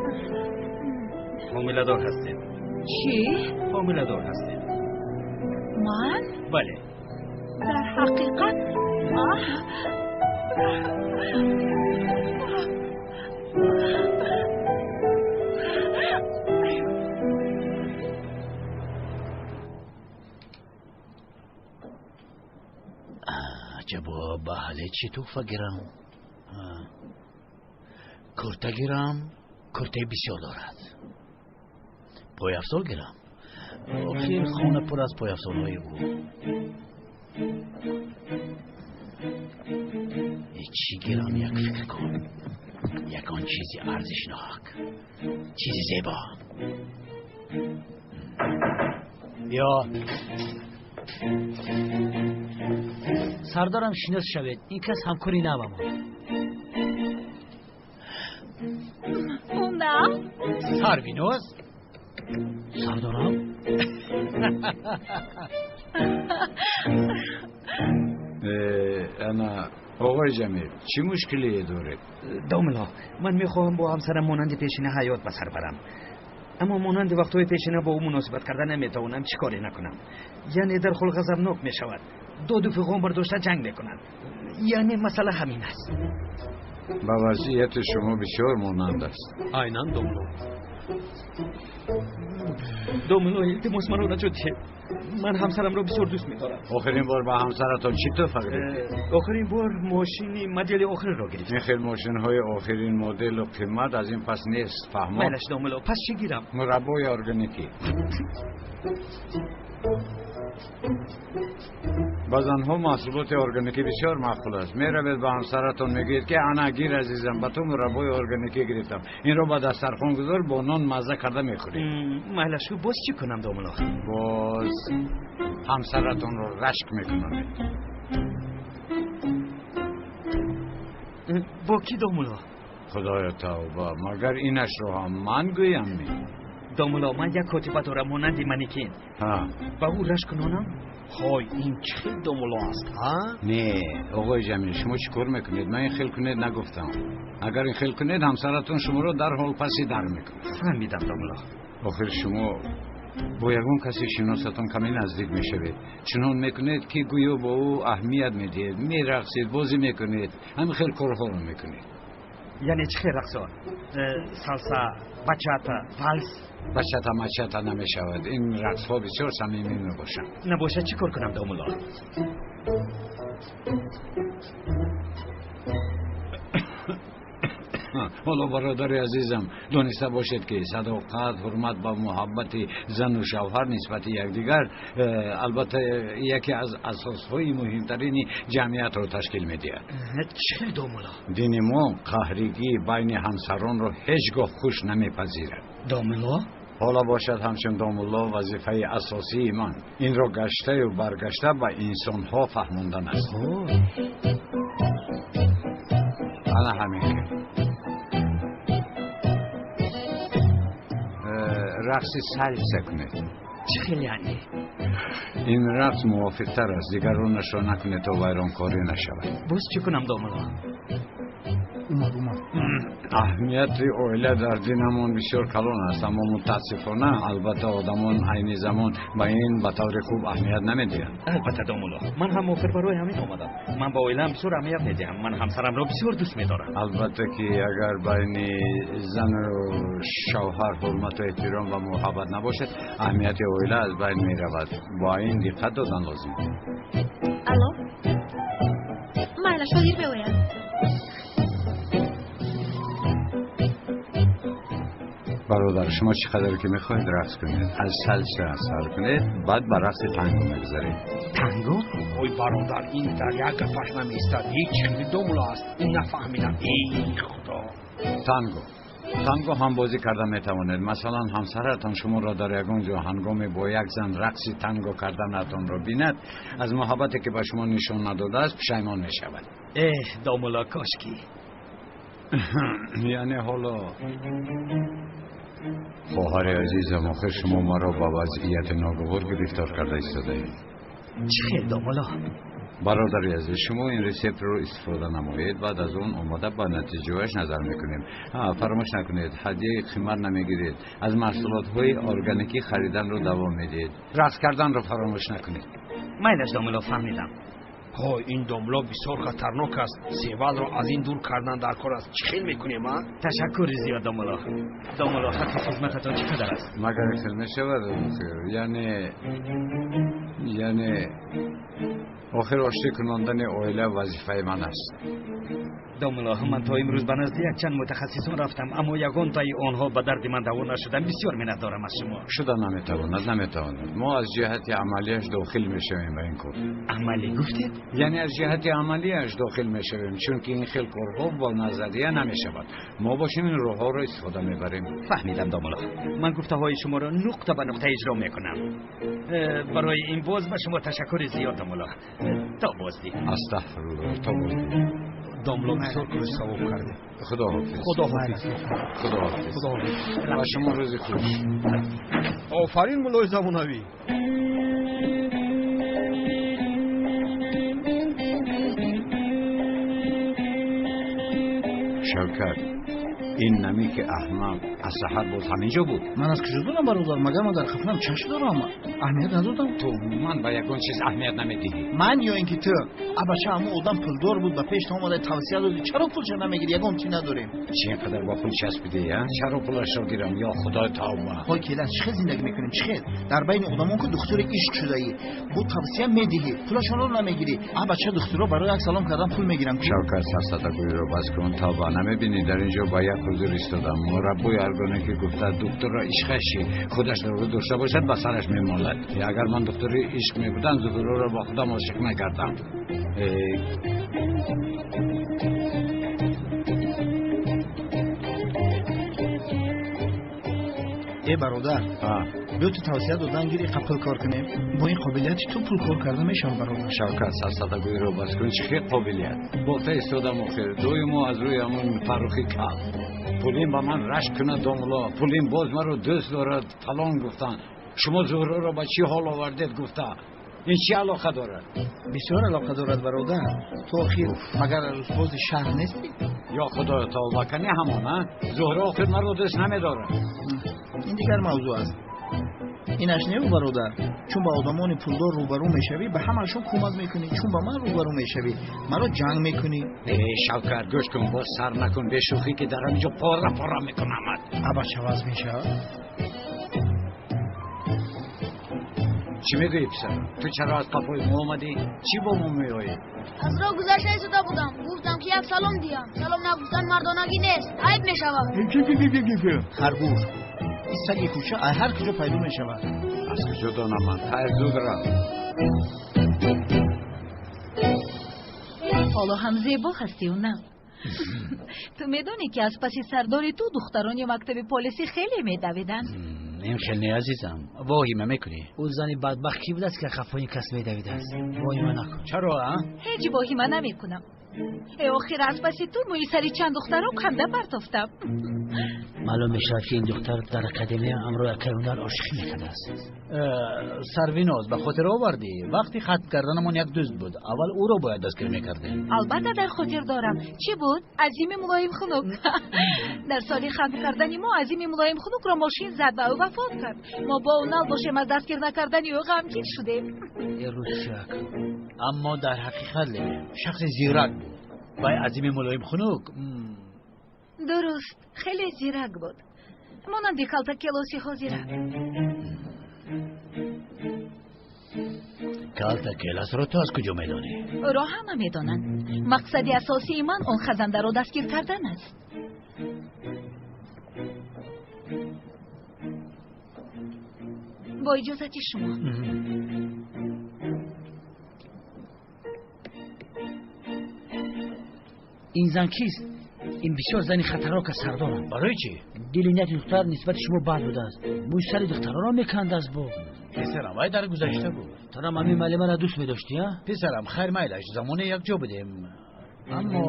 ҳомиладор ҳастед. Чӣ? Ҳомиладор ҳастед. Ман? Бале. Дар ҳақиқат? Аҳ. Аҷабо, ба ҳале чӣ туҳфа гирам? Курта гирам, куртаи бисёр дорад. Пойафзол гирам, охир хона пур аз пойафзолҳои ӯ. Чӣ гирам, як фикр кун. Ягон чизи арзишнок, чизи зебо. Биё. Сардарам, шинос шавед, ин кас ҳамкори навамон. Нав? Сарвиноз. Сардорам. Ана, оқои Ҷамил, чӣ мушкилие доред? Домулло, ман мехоҳам бо ҳамсарам монанди пешина ҳаёт ба сар барам, аммо монанди вақтҳои пешина бо ӯ муносибат карда наметавонам, чӣ коре накунам. Яъне дарҳол ғазабнок мешавад, доду фиғон бардошта ҷанг мекунад. Яъне масъала ҳамин аст. Ба вазъияти шумо бисёр монанд аст. Айнан, домулло. Домулло, илтимос, маро наҷот диҳед. Ман ҳамсарамро бисёр дӯст медорам. Охирин бор ба ҳамсаратон чӣ туҳфа гирифтед? Охирин бор мошини модели охиринро гирифтам. Ин хел мошинҳои охирин моделу қимат аз ин пас нест, фаҳмо? Майлаш, домулло, пас чӣ гирам? Мураббои органикӣ. Ба занҳо маҳсулоти органикӣ бисёр маъқул аст. Меравед ба ҳамсаратон, мегӯед, ки ана гир, азизам, ба ту мураббои органикӣ гирифтам. Инро ба дастархон гузор, бо нон мазза карда мехӯрӣ. Майлаш, боз чӣ кунам, домулло? Боз ҳамсаратонро рашк мекунонед. Бо кӣ, домулло? Худоё, тавба, магар инашро ҳам ман гӯям? Домулло, ман як котиба дорам монанди манекен. Ба ӯ рашк кунонам? Ҳой, ин чӣ хел домулло аст, ҳа? Не, оғои Ҷамил, шумо чӣ кор мекунед? Ман ин хел кунед нагуфтам. Агар ин хел кунед, ҳамсаратон шуморо дарҳол паси дар мекунад. Фаҳмидам, домулло. Охир шумо бо ягон касе шиносатон каме наздик мешавед. Чунон мекунед, ки гӯё бо ӯ аҳамият медиҳед, мерақсед, бозӣ мекунед, ҳамин хел корҳоро мекунед. Яъне чӣ хел рақсо? Салса, бачата, валс? Бачата мачата намешавад. Ин рақсҳо бисёр самимӣ мебошанд. Набошад, чӣ кор кунам, домулло? Ҳоло, бародари азизам, дониста бошед, ки садоқат, ҳурмат ба муҳаббати зану шавҳар нисбати якдигар албатта яке аз асосҳои муҳимтарини ҷамъиятро ташкил медиҳад. Чӣ хел, домулло? Дини мо қаҳригӣ байни ҳамсаронро ҳеҷ гоҳ хуш намепазирад. Домулло? Ҳоло бошад, ҳамчун домулло вазифаи асосии ман инро гаштаю баргашта ба инсонҳо фаҳмондан аст. Ана ҳамин хел. Рақси сальса кунед. Чӣ хел яъне? Ин рақс мувофиқтар аст. Дигаронашро накунед, то вайронкорӣ нашавад. Боз чӣ кунам, домулло? Омад, омад. Аҳамияти оила дар динамон бисёр калон аст, аммо мутаассифона, албатта, одамон айни замон ба ин ба таври хуб аҳамият намедиҳанд. Албатта, домулло, ман ҳам охир барои ҳамин омадам. Ман ба оилаам бисёр аҳамият медиҳам. Ман ҳамсарамро бисёр дӯст медорам. Албатта, ки агар байни зану шавҳар ҳурмату эҳтиром ва муҳаббат набошад, аҳамияти оила аз байн меравад. Бо ин диққат додан лозим. Алло, майлаш, ҳозир меоям. Бародар, шумо чӣ қадар ки мехоҳед рақс кунед. Аз салса сар кунед, баъд ба рақси танго мегузаред. Танго? Ой, бародар, ин дар як гапаш намеистад. Ҳеҷ хели домулло аст, ин нафаҳмидам. Эй худо! Танго. Танго ҳам бозӣ карда метавонед. Масалан, ҳамсаратон шуморо дар ягон ҷо ҳангоме бо як зан рақси танго карданатонро бинад, аз муҳаббате, ки ба шумо нишон надодааст, пушаймон мешавад. Эҳ, домулло, кошки. Яъне ҳоло, хоҳари азизам, охир шумо маро ба вазъияти ногувор гирифтор карда истодаед. Чӣ хел, домулло? Бародари азиз, шумо ин рецептро истифода намоед, баъд аз он омода ба натиҷааш назар мекунем. Фаромӯш накунед, ҳадияи қимат намегиред, аз маҳсулотҳои органикӣ хариданро давом медиҳед, рақс карданро фаромӯш накунед. Майлаш, домулло, фаҳмидам. Ҳой, ин домло бисёр хатарнок аст. Севалро аз ин дур кардан дар кор аст. Чӣ хел мекунем, а? Ташаккури зиёд, домулло. Домулло, ҳаққи хизмататон чӣ қадар аст? Магар хел мешавад? Яъне охир оштӣ кунондани оила вазифаи ман аст. Домулло, ман то имрӯз ба назди якчанд мутахассисон рафтам, аммо ягонтаи онҳо ба дарди ман даво нашуданд. Бисёр миннатдорам аз шумо. Шуда наметавонад, наметавонад. Мо аз ҷиҳати амалиаш дохил мешавем ба ин кор. Амалӣ гуфтед? Яъне аз ҷиҳати амалиаш дохил мешавем, чунки ин хел корҳо бо назария намешавад. Мо бошем, ин роҳҳоро истифода мебарем. Фаҳмидам, домулло. Ман гуфтаҳои шуморо нуқта ба нуқта иҷро мекунам. Барои ин боз ба шумо ташаккури зиёд, домулло. То боздид. Астағфирулло, то боздид. Домло, бисёр кори савоб кардем. Худо ҳофиз. Худо ҳофиз. Худо ҳофиз. Худо ҳофиз. Ба шумо рӯзи хуш. Офарин, муллои замонавӣ. Шавкат, ин намики аҳмақ Аз саҳар боз ҳамин ҷо буд. Ман аз куҷо донам, бародар? Магар ман дар хафнам чашм дорам? Аҳамият надодам. Ту умуман ба ягон чиз аҳамият намедиҳӣ. Ман ё ин ки ту? Абача, ҳамон одам пулдор буд, ба пеш омада тавсия додӣ. Чаро пулша намегирӣ? Ягон чи надорем. Чи ин қадар ба пул часпидӣ, а? Чаро пулашро гирам? Ё Худои тавба. Ҳой келас, чӣ хел зиндагӣ мекунем? Чӣ хел? Дар байни одамон ку духтури ишқ шудаӣ. Бо тавсия медиҳӣ, пулашонро намегирӣ. Абача, духтуро барои як салом кардан пул мегирам. Шавкат, сафсатагӯиро бас кун. Тавба, намебинӣ дар ин ҷо ба як ҳузур истодам. Мураббои ҳаргоне ки гуфта духтурро ишқаши худаш дору дошта бошад, ба сараш мемолад. Агар ман духтури ишқ мебудам, Зуҳуроро ба худам ошиқ мекардам. Э бародар, биё ту тавсия додан гир, иқа пул кор кунем. Бо ин қобилияти ту пул кор карда мешавад, бародар. Шавкат, сарсадагӯиро бас кун. Чӣ хел қобилият? Бофта истодам охир. Доимо аз рӯи ҳамон Фаррухи кал. Пулин ба ман рашк кунад, домуло. Пулин боз маро дӯст дорад, фалон гуфтанд. Шумо Зуҳроро ба чӣ ҳол овардед гуфта. Ин чӣ алоқа дорад? Бисёр алоқа дорад, бародар. Ту охир магар рӯзбози шаҳр нестӣ? Ё Худоё, тавба, кани ҳамон, а? Зуҳро охир маро дӯст намедорад. Ин дигар мавзӯъ аст. Инаш неву, бародар. Чун ба одамони пулдор рӯбарӯ мешавӣ, ба ҳамашон кӯмак мекунӣ. Чун ба ман рӯбарӯ мешавӣ, маро ҷанг мекунӣ. Э Шавкат, гӯш кун, боз сар накун бешӯхӣ, ки дар ҳамин ҷо пора пора мекунамад. Абача, ваз мешавад? Чӣ мегӯӣ, писар? Ту чаро аз қафои мо омадӣ? Чӣ бо мо меоӣ? Аз роҳ гузашта истода будам. Гуфтам ки як салом диҳам. Салом нагуфтан мардонагӣ нест, айб мешавад. Харгӯш, ин саги кӯча ҳар куҷо пайдо мешавад. Аз куҷо донам ман? Хайр, зуд рав. Ҳоло ҳам зебо ҳастию на? Ту медонӣ, ки аз паси сардори ту духтарони мактаби полисӣ хеле медавиданд. Ин хел не, азизам, воҳима мекунӣ. Ӯ зани бадбахт кӣ будааст, ки қафои кас медавидааст? Воҳима накун. Чаро, а? Ҳеҷ воҳима намекунам. Э охир аз паси ту мӯи сари чанд духтаро канда партофтам. Маълум мешавад, ки ин духтар дар академия ҳамроҳи акаи ҳунар ошиқӣ мекардааст. Сарвиноз, ба хотир овардӣ, вақти хатм карданамон як дӯст буд. Аввал ӯро бояд дастгир мекардем. Албатта, дар хотир дорам. Чӣ буд? Азими Мулоимхунук. Дар соли хатм кардани мо Азими Мулоимхунукро мошин зад ва ӯ вафот кард. Мо бо ӯ бошем, аз дастгир накардани ӯ ғамгин шудем. Э рӯзчак. Аммо дар ҳақиқат ле шахси зирак буд. Вай Азими Мулоимхунук. Дуруст, хеле зирак буд, монанди калтакелоси ҳозира. Калтакеласро ту аз куҷо медонӣ? Ӯро ҳама медонанд. Мақсади асосии ман он хазандаро дастгир кардан аст. Бо иҷозати шумо. Ин зан кист? Ин бисёр зани хатарнок аст, сардорам. Барои чӣ? Дили нияти духтар нисбати шумо бад будааст. Мӯи сари духтаронро мекандааст бо. Писарам, вай дар гузашта буд. Тарам ҳамин муаллимаро дӯст медоштӣ, а? Писарам, хайр, майлаш, замоне якҷо будем, аммо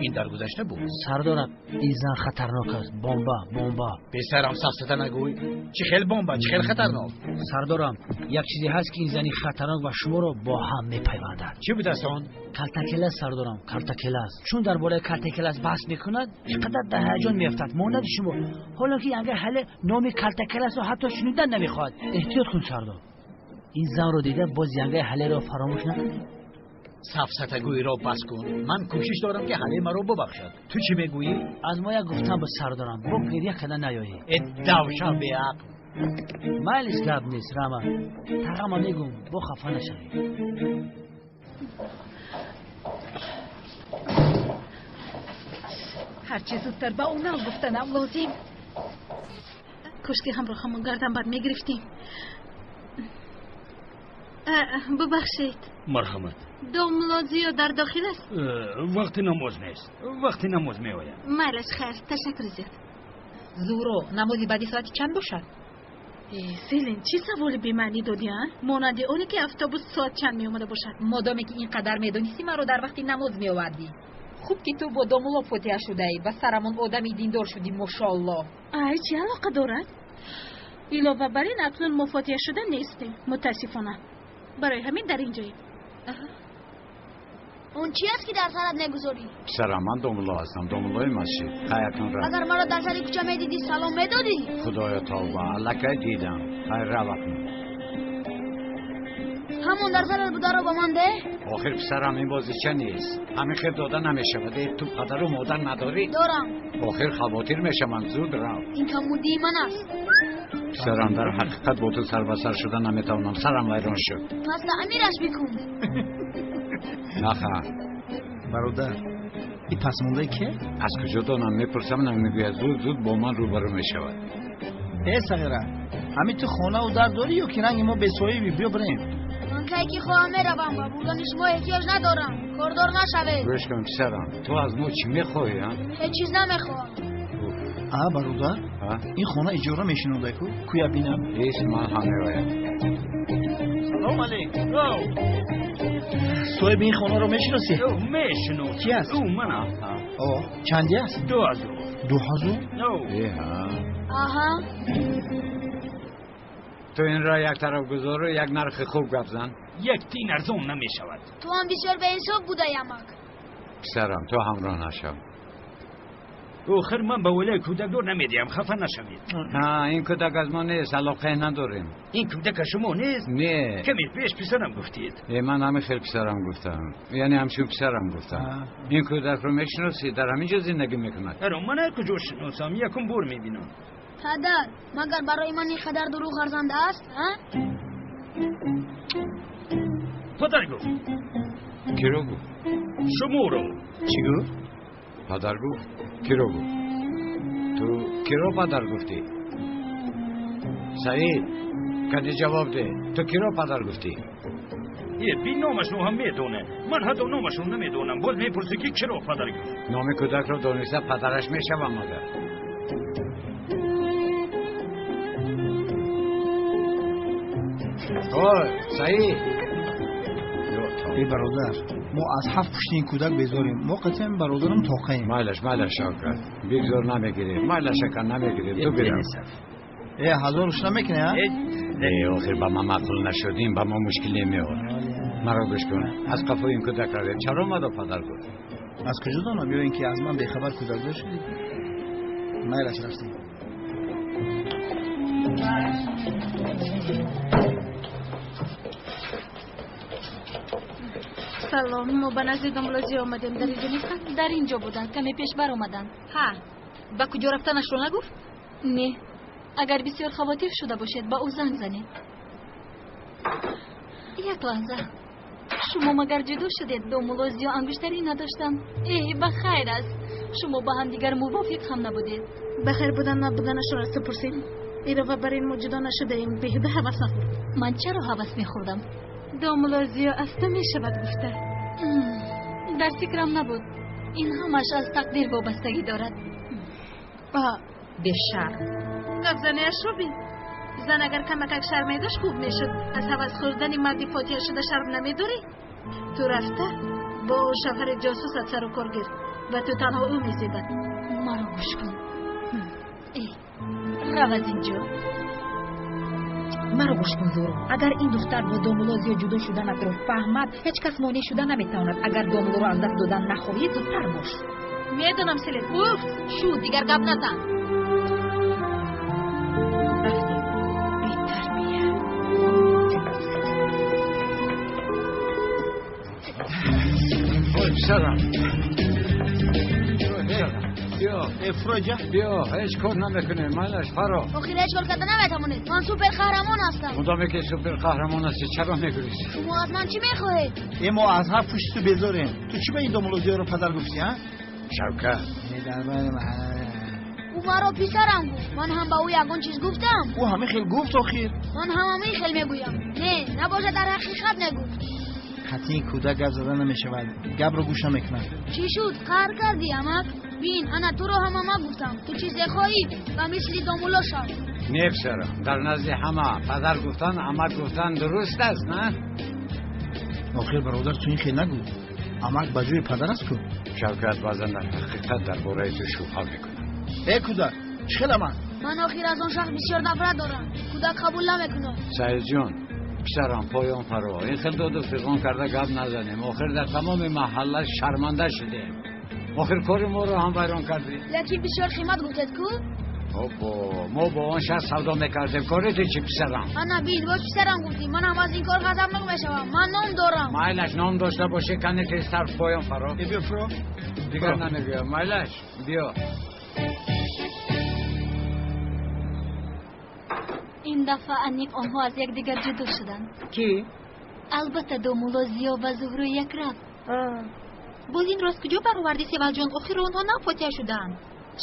ин дар гузашта буд. Сардорам, ин зан хатарнок аст. Бомба, бомба. Писарам, сафсата нагӯй. Чӣ хел бомба, чӣ хел хатарнок? Сардорам, як чизе ҳаст, ки ин зани хатарнок ва шуморо бо ҳам мепайвандад. Чӣ будааст он? Калтакелас, сардорам, калтакелас. Чун дар бораи калтакелас баҳс мекунад, чӣ қадар дар ҳаяҷон меафтад, монанди шумо. Ҳоло ки янга ҳале номи калтакеласро ҳатто шунидан намехоҳад. Эҳтиёт кун, сардор. Ин занро дида боз янгаи ҳалеро фаромӯш накунӣ. Сафсатагӯиро бас кун. Ман кӯшиш дорам, ки ҳале маро бубахшад. Ту чӣ мегӯӣ? Аз мо як гуфтан буд, сардорам, бо гиря карда наёӣ. Э давшан беақл. Майлиш, гап нест, рама. Тағама мегӯм, бо хафа нашавӣ. Ҳарчи зудтар ба ӯ нав гуфтанам лозим. Кошки ҳамроҳамон гардан бад мегирифтем. Бубахшед. Марҳамат. Домло Зиё дар дохил аст? Вақти намоз нест, вақти намоз меояд. Майлаш, хайр, ташаккур зиёд. Зуҳро, намози баъди соати чанд бошад? Селин, чӣ саволи бемаънӣ додӣ, а? Монанди оне ки автобус соат чанд меомада бошад. Модоме ки ин қадар медонистӣ, маро дар вақти намоз меовардӣ. Хуб, ки ту бо домулло фотиҳа шудаӣ ва сарамон одами диндор шудӣ, мошоалло. Ай, чӣ алоқа дорад? Илова бар ин, акнун мо фотиҳа шуда нестем, мутаассифона. Барои ҳамин дар ин ҷоем. Он чӣ аст ки дар сарат мегузорӣ? Писарам, ман домулло ҳастам, домуллои масҷид. Хай, акнун рав. Агар маро дар сари кӯча медидӣ, салом медодӣ? Худоё, тавба, аллакай дидам. Хай, рав акнун. Ҳамон дар сарат бударо ба ман деҳ. Охир писарам, ин бозича нест. Ҳамин хел дода намешавад. Ту падару модар надорӣ? Дорам. Охир хавотир мешавам, зуд рав. Ин камбудии ман аст. Писарам, дар ҳақиқат бо ту сар ба сар шуда наметавонам. Сарам вайрон шуд. Пас таъмираш бикун. Наха. Бародар, ин пасмондаи ке? Аз куҷо донам? Мепурсам, намегӯяд. Зуд зуд бо ман рӯбарӯ мешавад. Э сағира, ҳамин ту хонаву дар дорӣ ё ки ранги мо бесоҳибӣ? Биё бирем. Ман кай ки хоҳам меравам, ба бурдани шумо эҳтиёҷ надорам. Кордор нашавед. Гӯш кун писарам, ту аз мо чӣ мехоҳӣ? Ҳеҷ чиз намехоҳам. А бародар, ин хона иҷора мешинода ку? Куя бинам. Ҳеҷ, ман ҳам меоям. Салом алейкум. Соҳиби ин хонаро мешиносӣ? Мешинос. Ки аст? Ӯ манам. О, чанди аст? 2000. 2000? Аҳа. Ту инро як тараф гузору як нархи хуб гап зан. Як тин арзон намешавад. Ту ҳам бисёр беинсоф будаи, амак. Писарам, ту ҳамроҳ нашав. Охир ман ба волаи кӯдакдор намедиҳам, хафа нашавед. Ин кӯдак аз мо нест, алоқае надорем. Ин кӯдак аз шумо нест? Не. Каме пеш писарам гуфтед. Ман ҳамин хел писарам гуфтам, яъне ҳамчун писарам гуфтам. Ин кӯдакро мешиносӣ? Дар ҳамин ҷо зиндагӣ мекунад. Аро, ман ҳар куҷо шиносам, якум бор мебинам. Падар, магар барои ман ин қадар дурӯғ арзанда аст? Падар гуфт. Киро гуфт? Шуморо. Чӣ гуфт? Падар гуфт. Киро гуфт? Ту киро падар гуфтӣ? Саид, кади ҷавоб деҳ. Ту киро падар гуфтӣ? Би номашро ҳам медонад. Ман ҳатто номашро намедонам. Боз мепурсӣ ки киро падар гуфт. Номи кӯдакро дониста падараш мешавам магар? Ой, Саид. Эй бародар, мо аз ҳафт пушти ин кӯдак безорем. Мо қатъиян бародарам тоқаем. Майлаш, майлаш, Шавкат. Бигзор намегирем. Майлаш ака намегирем. Ту бирав. Э, ҳазоруш намекунӣ, а? Э, охир ба ма маъқул нашудем, ба мо мушкиле меорад. Маро гӯш кун. Аз қафои ин кӯдак равем. Чаро маро падар гуфт? Аз куҷо донам? Ё ин ки аз ман бехабар кӯдакдор шудӣ? Майлаш, рафтем. Салом, мо ба назди домлозӣ омадем. Дар инҷо нестанд? Дар инҷо буданд, каме пеш баромаданд. Ҳа, ба куҷо рафтанашро нагуфт? Не, агар бисёр хавотир шуда бошед, ба ӯ занг занед. Як лаҳза. Шумо магар ҷудо шудед? Домулло Зиё ангуштарӣ надоштанд. Э, ба хайр аст. Шумо ба ҳамдигар мувофиқ ҳам набудед. Ба хайр будан набуданашро аз ту пурсем. Илова бар ин мо ҷудо нашудаем. Беҳуда ҳавас нахӯр. Ман чаро ҳавас мехӯрдам? Домулло Зиё аз ту мешавад гуфта. Дар фикрам набуд. Ин ҳамаш аз тақдир вобастагӣ дорад. Бешарм. Гапзаниашро бин. Зан агар камакак шарм медошт, хуб мешуд. Аз ҳавас хӯрдани марди фотиҳа шуда шарм намедорӣ? Ту рафта бо шавҳари ҷосусат сару кор гир ва ту танҳо ӯ мезебад. Маро гӯш кун. Э, рав аз инҷо. Маро гӯш кун, Зуро. Агар ин духтар бо домулло Зиё ҷудо шуданатро фаҳмад, ҳеҷ кас монеъ шуда наметавонад. Агар домуллоро аз даст додан нахоҳӣ, зудтар бош. Медонам, Селин. Уф, шуд, дигар гап назан. Рафтем. Бетарбия. Ой, писарам. Биё, Эфроҷа. Биё, ҳеҷ кор намекунем. Майлаш, фаро. Охир ҳеҷ кор карда наметавонед. Ман супер қаҳрамон ҳастам. Мудоме ки супер қаҳрамон ҳастӣ, чаро мегурезӣ? Шумо аз ман чӣ мехоҳед? Э, мо аз ҳафт пушти ту безорем. Ту чӣ ба ин домулло Зиёро падар гуфтӣ, а? Шавкат. Ӯ маро писарам гуфт. Ман ҳам ба ӯ ягон чиз гуфтам. Ӯ ҳамин хел гуфт охир. Ман ҳам ҳамин хел мегӯям. Не, набошад, дар ҳақиқат нагуфт. Қатъи кӯдак гап зада намешавад. Гапро гӯш намекунад. Чӣ шуд? Қаҳр кардӣ, амак? Бин, ана туро ҳам амак гуфтам. Ту чизе хоҳӣ ба мисли домулло шав. Не, писарам, дар назди ҳама падар гуфтан, амак гуфтан дуруст аст, на? Охир бародар, ту ин хел нагӯ. Амак ба ҷои падар аст ку? Шавкат, баъзан дар ҳақиқат дар бораи ту шубҳа мекунам. Э кӯдак, чӣ хел амак? Ман охир аз он шахс бисёр нафрат дорам. Кӯдак қабул намекунад. Саидҷон, Писарам, поён фаро. Ин хел доду фиғон карда гап назанем. Охир дар тамоми маҳалла шарманда шудем. Охир кори моро ҳам вайрон кардӣ. Лекин бисёр қимат гуфтед ку? Обо, мо бо он шахс савдо мекардем. Кори ту чӣ, писарам? Ана бин, боз писарам гуфтӣ. Ман ҳам аз ин кор ғазабнок мешавам. Ман ном дорам. Майлаш, ном дошта бошӣ, кани тезтар поён фаро. Биё фуро. Дигар намегӯям. Майлаш, биё. Ин дафъа аниқ онҳо аз якдигар ҷудо шуданд. Кӣ? Албатта домулло Зиё ва Зуҳро якрафт. Боз инро аз куҷо баровардӣ, Севалҷон? Охир онҳо нав фотиҳа шудаанд.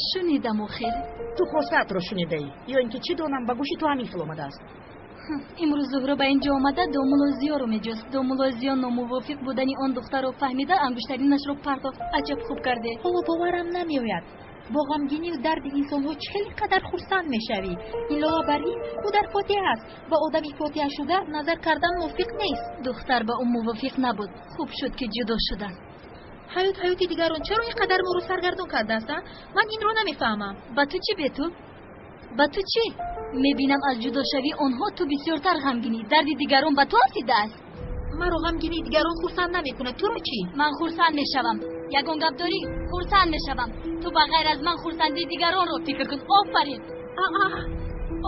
Шунидам охир. Ту хостаатро шунидаӣ ё ин ки чӣ донам, ба гӯши ту ҳамин хел омадааст? Имрӯз Зуҳро ба ин ҷо омада домулло Зиёро меҷӯст. Домулло Зиё номувофиқ будани он духтарро фаҳмида ангуштаринашро партофт. Аҷаб хуб карде. Ҳоло боварам намеояд. Бо ғамгинию дарди инсонҳо чӣ хеле қадар хурсанд мешавӣ. Илова бар ин, ӯ дар фотиҳа аст. Ба одами фотиҳашуда назар кардан мувофиқ нест. Духтар ба ӯ мувофиқ набуд. Хуб шуд, ки ҷудо шуданд. Ҳаёт ҳаёти дигарон чаро ин қадар моро саргардон кардааст? Ман инро намефаҳмам. Ба ту чӣ, Бетул? Ба ту чӣ? Мебинам аз ҷудошавии онҳо ту бисёртар ғамгинӣ. Дарди дигарон ба ту афтидааст. Маро ғамгинии дигарон хурсанд намекунад. Туро чӣ? Ман хурсанд мешавам. Ягон гап дорӣ? Хурсанд мешавам. Ту ба ғайр аз ман хурсандии дигаронро фикр кун. Офарин.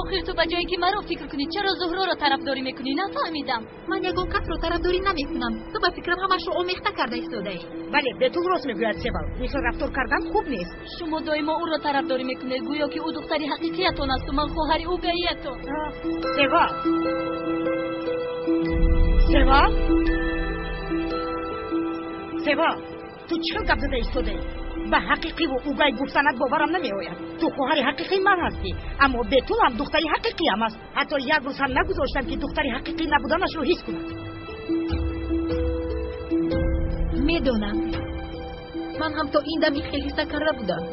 Охир ту ба ҷое ки маро фикр кунӣ, чаро Зуҳроро тарафдорӣ мекунӣ? Нафаҳмидам. Ман ягон касро тарафдорӣ намекунам. Ту ба фикрам ҳамашро омехта карда истодаӣ. Бале, Бетул рост мегӯяд, Севал. Ин хел рафтор кардан хуб нест. Шумо доимо ӯро тарафдорӣ мекунед, гӯё ки ӯ духтари ҳақиқиятон асту ман хоҳари ӯгаиятон. Севал, Севал, Севал, ту чӣ хел гап зада истодаӣ? Ба ҳақиқиву угай гуфтанат боварам намеояд. Ту хоҳари ҳақиқии ман ҳастӣ, аммо Бетул ҳам духтари ҳақиқиам аст. Ҳатто як рӯз ҳам нагузоштам, ки духтари ҳақиқӣ набуданашро ҳис кунад. Медонам, ман ҳам то ин дам ин хел ҳис накарда будам.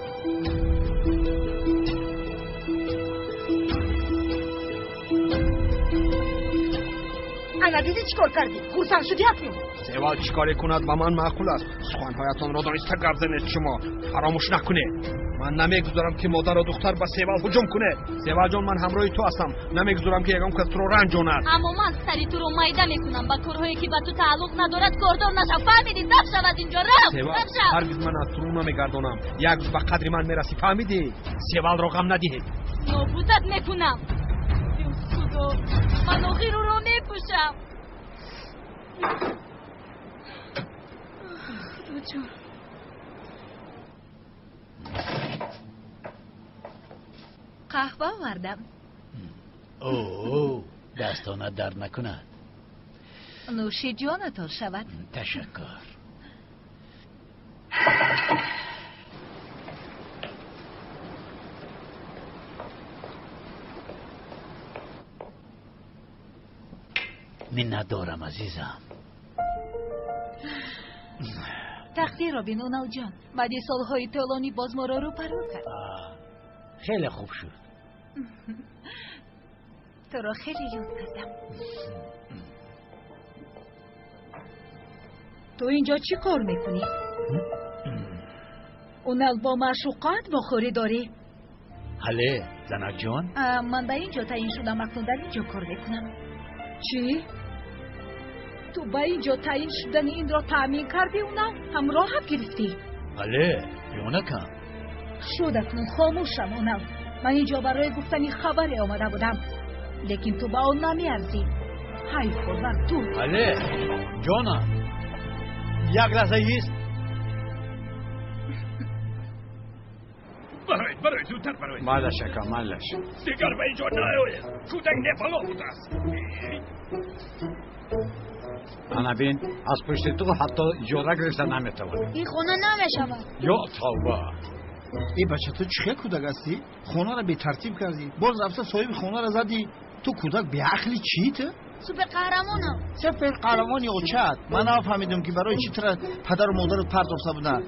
Ана дидӣ чӣ кор кардӣ? Хурсанд шудӣ акнун? Севал чӣ коре кунад ба ман маъқул аст. Суханҳоятонро дониста гап занед шумо. Фаромӯш накунед. Ман намегузорам, ки модару духтар ба Севал ҳуҷум кунед. Севалҷон, ман ҳамроҳи ту ҳастам. Намегузорам, ки ягон кас туро ранҷонад. Аммо ман сари туро майда мекунам. Ба корҳое, ки ба ту тааллуқ надорад, кордор нашав. Фаҳмидӣ? Даф шав аз инҷо, рав! Севал, ҳаргиз ман аз ту рӯ намегардонам. Як рӯз ба қадри ман мерасӣ, фаҳмидӣ? Севалро ғам надиҳед. Нобудат мекунам. Ё Худо, ман охир ӯро мепӯшам. Худоҷон. Қаҳва овардам. О, дастонат дард накунад. Нӯши ҷонатон шавад. Ташаккур. Миннатдорам, азизам. Тақдирро бин, Уналҷон. Баъди солҳои тӯлонӣ боз моро рӯпарӯ кард. Хеле хуб шуд. Туро хеле ёд кардам. Ту инҷо чӣ кор мекунӣ? Унал бо маъшуқат вохӯрӣ дорӣ? Ҳале, занакҷон? Ман ба ин ҷо таъин шудам, акнун дар ин ҷо кор мекунам. Чӣ? Ту ба ин ҷо таъин шудани инро таъмин кардӣ, Унал? Ҳамроҳат гирифтӣ? Бале, ҷонакам. Шуд, акнун хомӯшам, Унал. Ман ин ҷо барои гуфтани хабаре омада будам, лекин ту ба он намеарзӣ. Ҳайф бар ту. Бале, ҷонам. Як лаҳза ист. Бароед, бароед, зудтар бароед. Майлаш, ака, майлаш. Дигар ба ин ҷо наоед. Кӯдак нефало будааст. Ана бин, аз пушти ту ҳатто иҷора гирифта наметавонӣ. Ин хона намешавад. Ё тавба. Э бача, ту чӣ хел кӯдак ҳастӣ? Хонаро бетартиб кардӣ, боз рафта соҳиби хонаро задӣ. Ту кӯдак беақли чӣ ту? Суперқаҳрамонам. Суперқаҳрамони очат. Ман нафаҳмидам, ки барои чӣ тура падару модарат партофта буданд.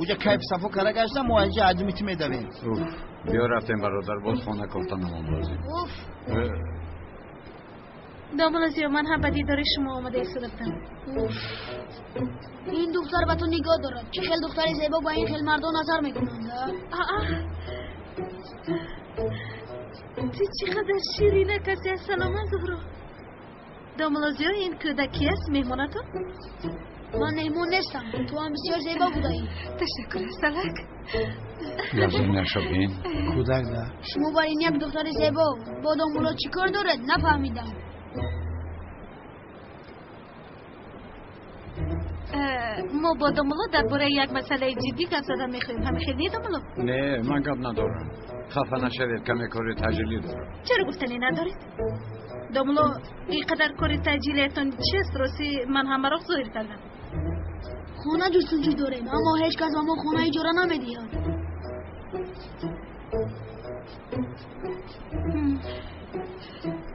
Уҷа кайф сафо кара гаштам, мо инҷа адими ту медавем. Уф, биё рафтем, бародар, боз хона кофта намондозем. Уф. Домулло Зиё, ман ҳам ба дидори шумо омада истода будам. Уф. Ин духтар ба ту нигоҳ дорад. Чӣ хел духтари зебо ба ин хел мардон назар мекунанд, а? Ту чӣ қадар ширина каси. Ассалома, Зуҳро. Домулло Зиё, ин кӯдак ки аст меҳмонатон? Ман меҳмон нестам. Ту ҳам бисёр зебо будаӣ. Ташаккур, Салак. Гапзанияшо бин. Кӯдак да. Шумо бар ин як духтари зебо бо домулло чӣ кор доред? Нафаҳмидам. Мо бо домулло дар бораи як масъалаи ҷиддӣ гап задан мехоҳем. Ҳамин хел не, домулло? Не, ман гап надорам. Хафа нашавед, каме кори таъҷилӣ дорам. Чаро гуфтанӣ надоред? Домулло, ин қадар кори таъҷилиятон чист? Рости ман ҳамаро зоҳир кардам. Хона ҷустуҷӯ дорем, аммо ҳеҷ кас ба мо хона иҷора намедиҳад.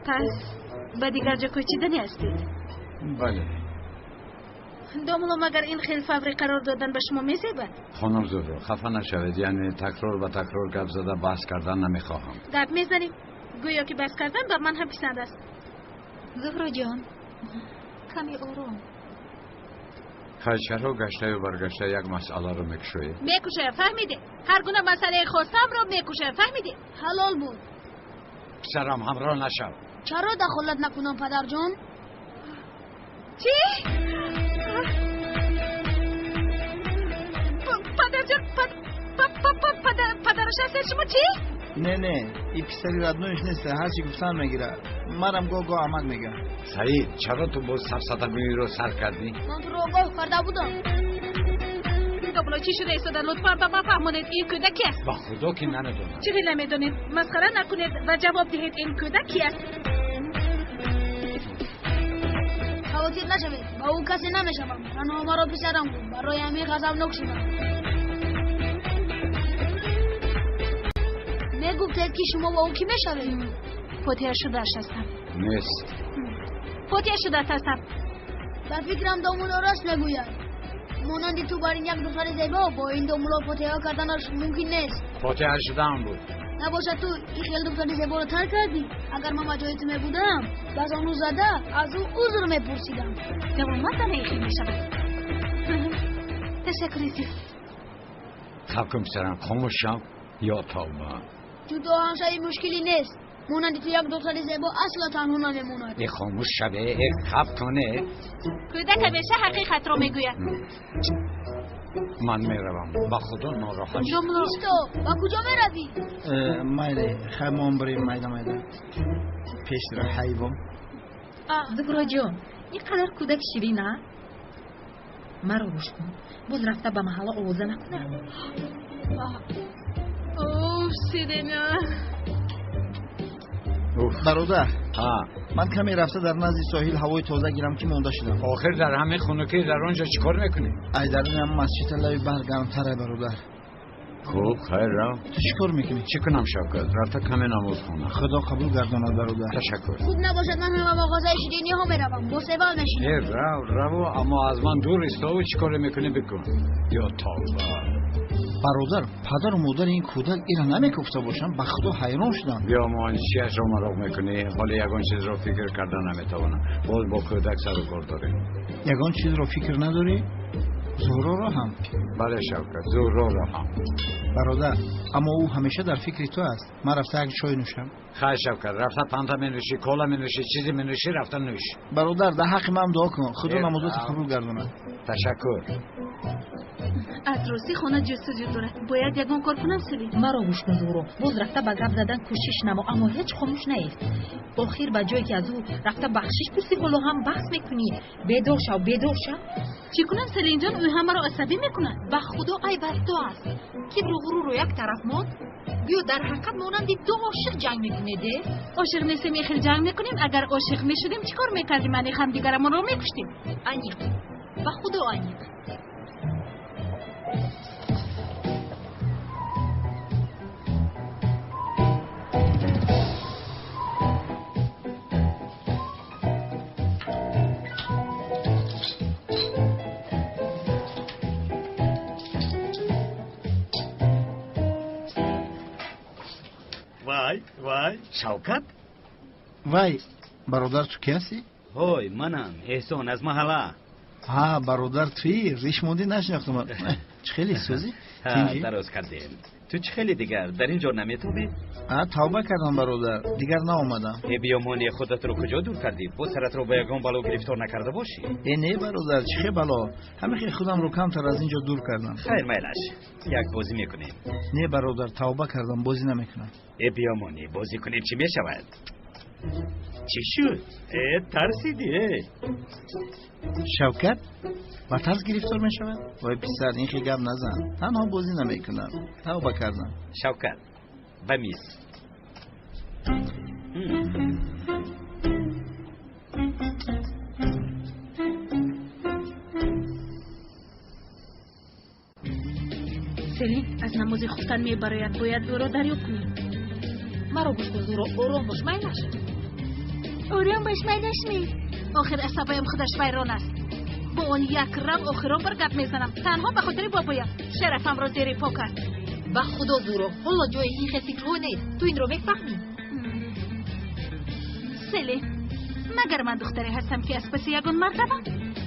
Пас ба дигар ҷо кӯчиданӣ ҳастед? Бале. Домулло, магар ин хел фаврӣ қарор додан ба шумо мезебад? Хонум Зуҳро, хафа нашавед, яъне такрор ба такрор гап зада баҳс кардан намехоҳам. Гап мезанем. Гӯё ки баҳс кардан ба ман ҳам писанд аст. Зуҳроҷон, каме ором. Хай, чаро гаштаю баргашта як масъаларо мекушоед? Мекушоям, фаҳмидед? Ҳар гуна масъалаи хостаамро мекушоям, фаҳмидед? Ҳалол буд. Писарам, ҳамроҳ нашав. Чаро дахолат накунам, падарҷон? Чӣ? Падарҷон, падараш ҳастед шумо чӣ? Не, не, и писари родноиш нест, ҳарчи гуфтан мегирад. Манам гоҳ-гоҳ амак мегӯям. Саид, чаро ту боз сафсатагӯиро сар кардӣ? Ман туро огоҳ карда будам. Домулло, чӣ шуда истода? Лутфан ба ман фаҳмонед, ин кӯдак ки аст? Ба худо ки намедонам. Чӣ хел намедонед? Масхара накунед ва ҷавоб диҳед, ин кӯдак ки аст? Хавотир нашавед, ба ӯ касе намешавам. Танҳо маро писарам гуфт, барои ҳамин ғазабнок шудам. Мегуфтед ки шумо бо ӯ кӣ мешавед? Фотиҳа шудааш ҳастам. Нест. Фотиҳа шудаат ҳастам. Дар фикрам домулло рост мегӯяд. Монанди ту бар ин як духтари зебо бо ин домулло фотиҳа карданаш мумкин нест. Фотиҳа шудаам буд. Набошад ту ин хел духтари зеборо тарк кардӣ? Агар ман ба ҷои ту мебудам, ба зону зада аз ӯ узр мепурсидам. Давомат ана ин хел мешавад. Ташаккури зиёд. Хаб кун писарам, хомӯш шав ё тавба. Ҷудо ҳамшави мушкилӣ нест. Монанди ту як духтари зебо асло танҳо намемонад. Э, хомӯш шаве, э, хаб куне. Кӯдак ҳамеша ҳақиқатро мегӯяд. Ман меравам, ба худо нороҳат шудам. Исто, ба куҷо меравӣ? Майли, хай мо ҳам бирем майда майда. Пешра ҳайвон. Зуҳроҷон, ин қадар кӯдак ширин, а? Маро гӯш кун, боз рафта ба маҳалла овоза накунад. Уф, Сирина. Бародар, ман каме рафта дар назди соҳил ҳавои тоза гирам ки монда шудам. Охир дар ҳамин хунукӣ дар он ҷо чӣ кор мекунӣ? Ай, дар ин масҷида лаби баҳр гармтар, бародар. Хуб, хайр, рав. Ту чӣ кор мекунӣ? Чӣ кунам, Шавкат? Рафта каме намоз хонам. Худо қабул гардонад, бародар. Ташаккур. Хуб набошад, ман ҳам ба мағозаи шириниҳо меравам, бо севал мешинам. Э, рав, раву, аммо аз ман дур истову чӣ коре мекунӣ бикун. Ё тавба. Бародар, падару модари ин кӯдак ира намекуфта бошам, ба худо ҳайрон шудам. Биё, мо чиашро мароқ мекунӣ? Ҳоло ягон чизро фикр карда наметавонам. Боз бо кӯдак сару кор дорем. Ягон чизро фикр надорӣ? Зуҳроро ҳам? Бале, Шавкат, Зуҳроро ҳам. Бародар, аммо ӯ ҳамеша дар фикри ту аст. Ман рафта як чой нӯшам. Хайр, Шавкат, рафта фанта менӯшӣ, кола менӯшӣ, чизе менӯшӣ, рафта нӯш. Бародар, дар ҳаққи ман дуо кун, худо намозотро қабул гардонад. Ташаккур. Аз рости хона ҷустуҷӯ дорад. Бояд ягон кор кунам, Селин. Маро гӯш кун, Зуҳро, боз рафта ба гап задан кӯшиш намо, аммо ҳеҷ хомӯш наист. Охир ба ҷое ки аз ӯ рафта бахшиш пурсӣ, ҳоло ҳам баҳс мекунӣ. Бедор шав, бедор шав. Чӣ кунам, Селинҷон? Ӯ ҳамаро асабӣ мекунад. Ба худо айб аз ту аст. Кибру ғурурро як тараф монд. Гӯё дар ҳақиқат монанди ду ошиқ ҷанг мекунед, э? Ошиқ нестем, ин хел ҷанг мекунем. Агар ошиқ мешудем, чӣ кор мекардем? Аниқ ҳамдигарамонро мекуштем. Аниқ, ба худо аниқ. Вай, вай, Шавкат? Вай, бародар, ту ки ҳастӣ? Ҳой, манам, Эҳсон аз маҳалла. Ҳа, бародар, туӣ? Риш мондӣ, нашинохтам. Чӣ хеле сӯзӣ? Дароз кардем. Ту чӣ хеле дигар дар ин ҷо наметобӣ? Тавба кардам бародар, дигар наомадам. Э биёмонӣ, худатро куҷо дур кардӣ? Боз саратро ба ягон бало гирифтор накарда бошӣ? Э не бародар, чӣ хел бало? Ҳамин хел худамро камтар аз ин ҷо дур кардам. Хайр, майлаш, як бозӣ мекунем. Не бародар, тавба кардам, бозӣ намекунам. Э биёмонӣ, бозӣ кунем, чӣ мешавад? Чӣ шуд? Э тарсидӣ? Шавкат ба тарс гирифтор мешавад? Вой писар, ин хел гап назан. Танҳо бозӣ намекунам. Тавба кардам. Шавкат, ба миз. Селин аз намози хуфтан мебарояд, бояд ӯро дарёб кунем. Маро гӯш кун, Зуро, ором бош, майлаш. Ором бош, майлаш ми. Охир асабаям худаш вайрон аст. Бо он як рав охирон бар гап мезанам. Танҳо ба хотири бобоям шарафамро зери по кард. Ба худо Зуро, ҳоло ҷои ин хел фикрҳо нест. Ту инро мефаҳмӣ? Селин, магар ман духтаре ҳастам ки аз паси ягон мард равам?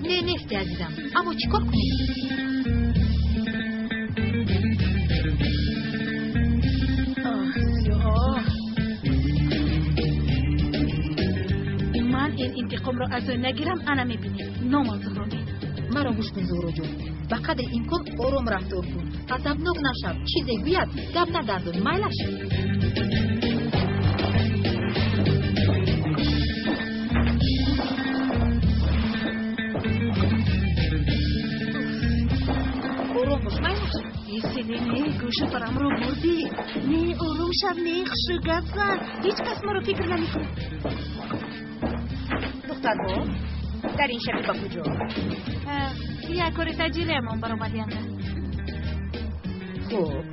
Не, нести азизам. Аммо чӣ кор кунем? Ман ин интиқомро аз ӯ нагирам, ана мебинӣ. Номам Зуҳро не. Маро гӯш кун Зуҳроҷон, ба қадри имкон ором рафтор кун. Ғазабнок нашав, чизе гӯяд, гап нагардон, майлаш. Ором бош, майлаш. Селин, не, гӯшу парамро бурдӣ. Не, ором шав, не, хушу гап зан. Ҳеҷ кас маро фикр намекунад. Духтарҳо, дар ин шаби ба куҷо? Як кори таҷилиамон баромад янга. Хуб,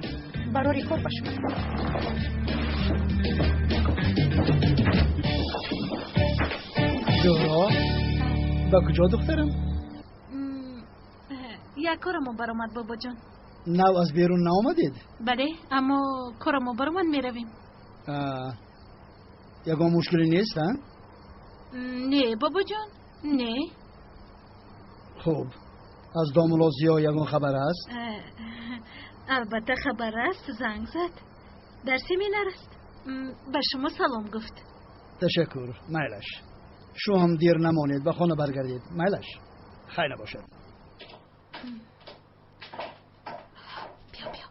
барори кор ба шумо. Зуҳро, ба куҷо духтарам? Як корамон баромад бобоҷон. Нав аз берун наомадед? Бале, аммо корамон баромад, меравем. Ягон мушкиле нест, а? Не, бобоҷон, не. Хуб, аз домулло Зиё ягон хабар аст? Албатта хабар аст, занг зад. Дар семинар аст. Ба шумо салом гуфт. Ташаккур, майлаш. Шумо ҳам дер намонед, ба хона баргардед. Майлаш. Хайр набошад. Биё, биё.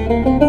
Thank you.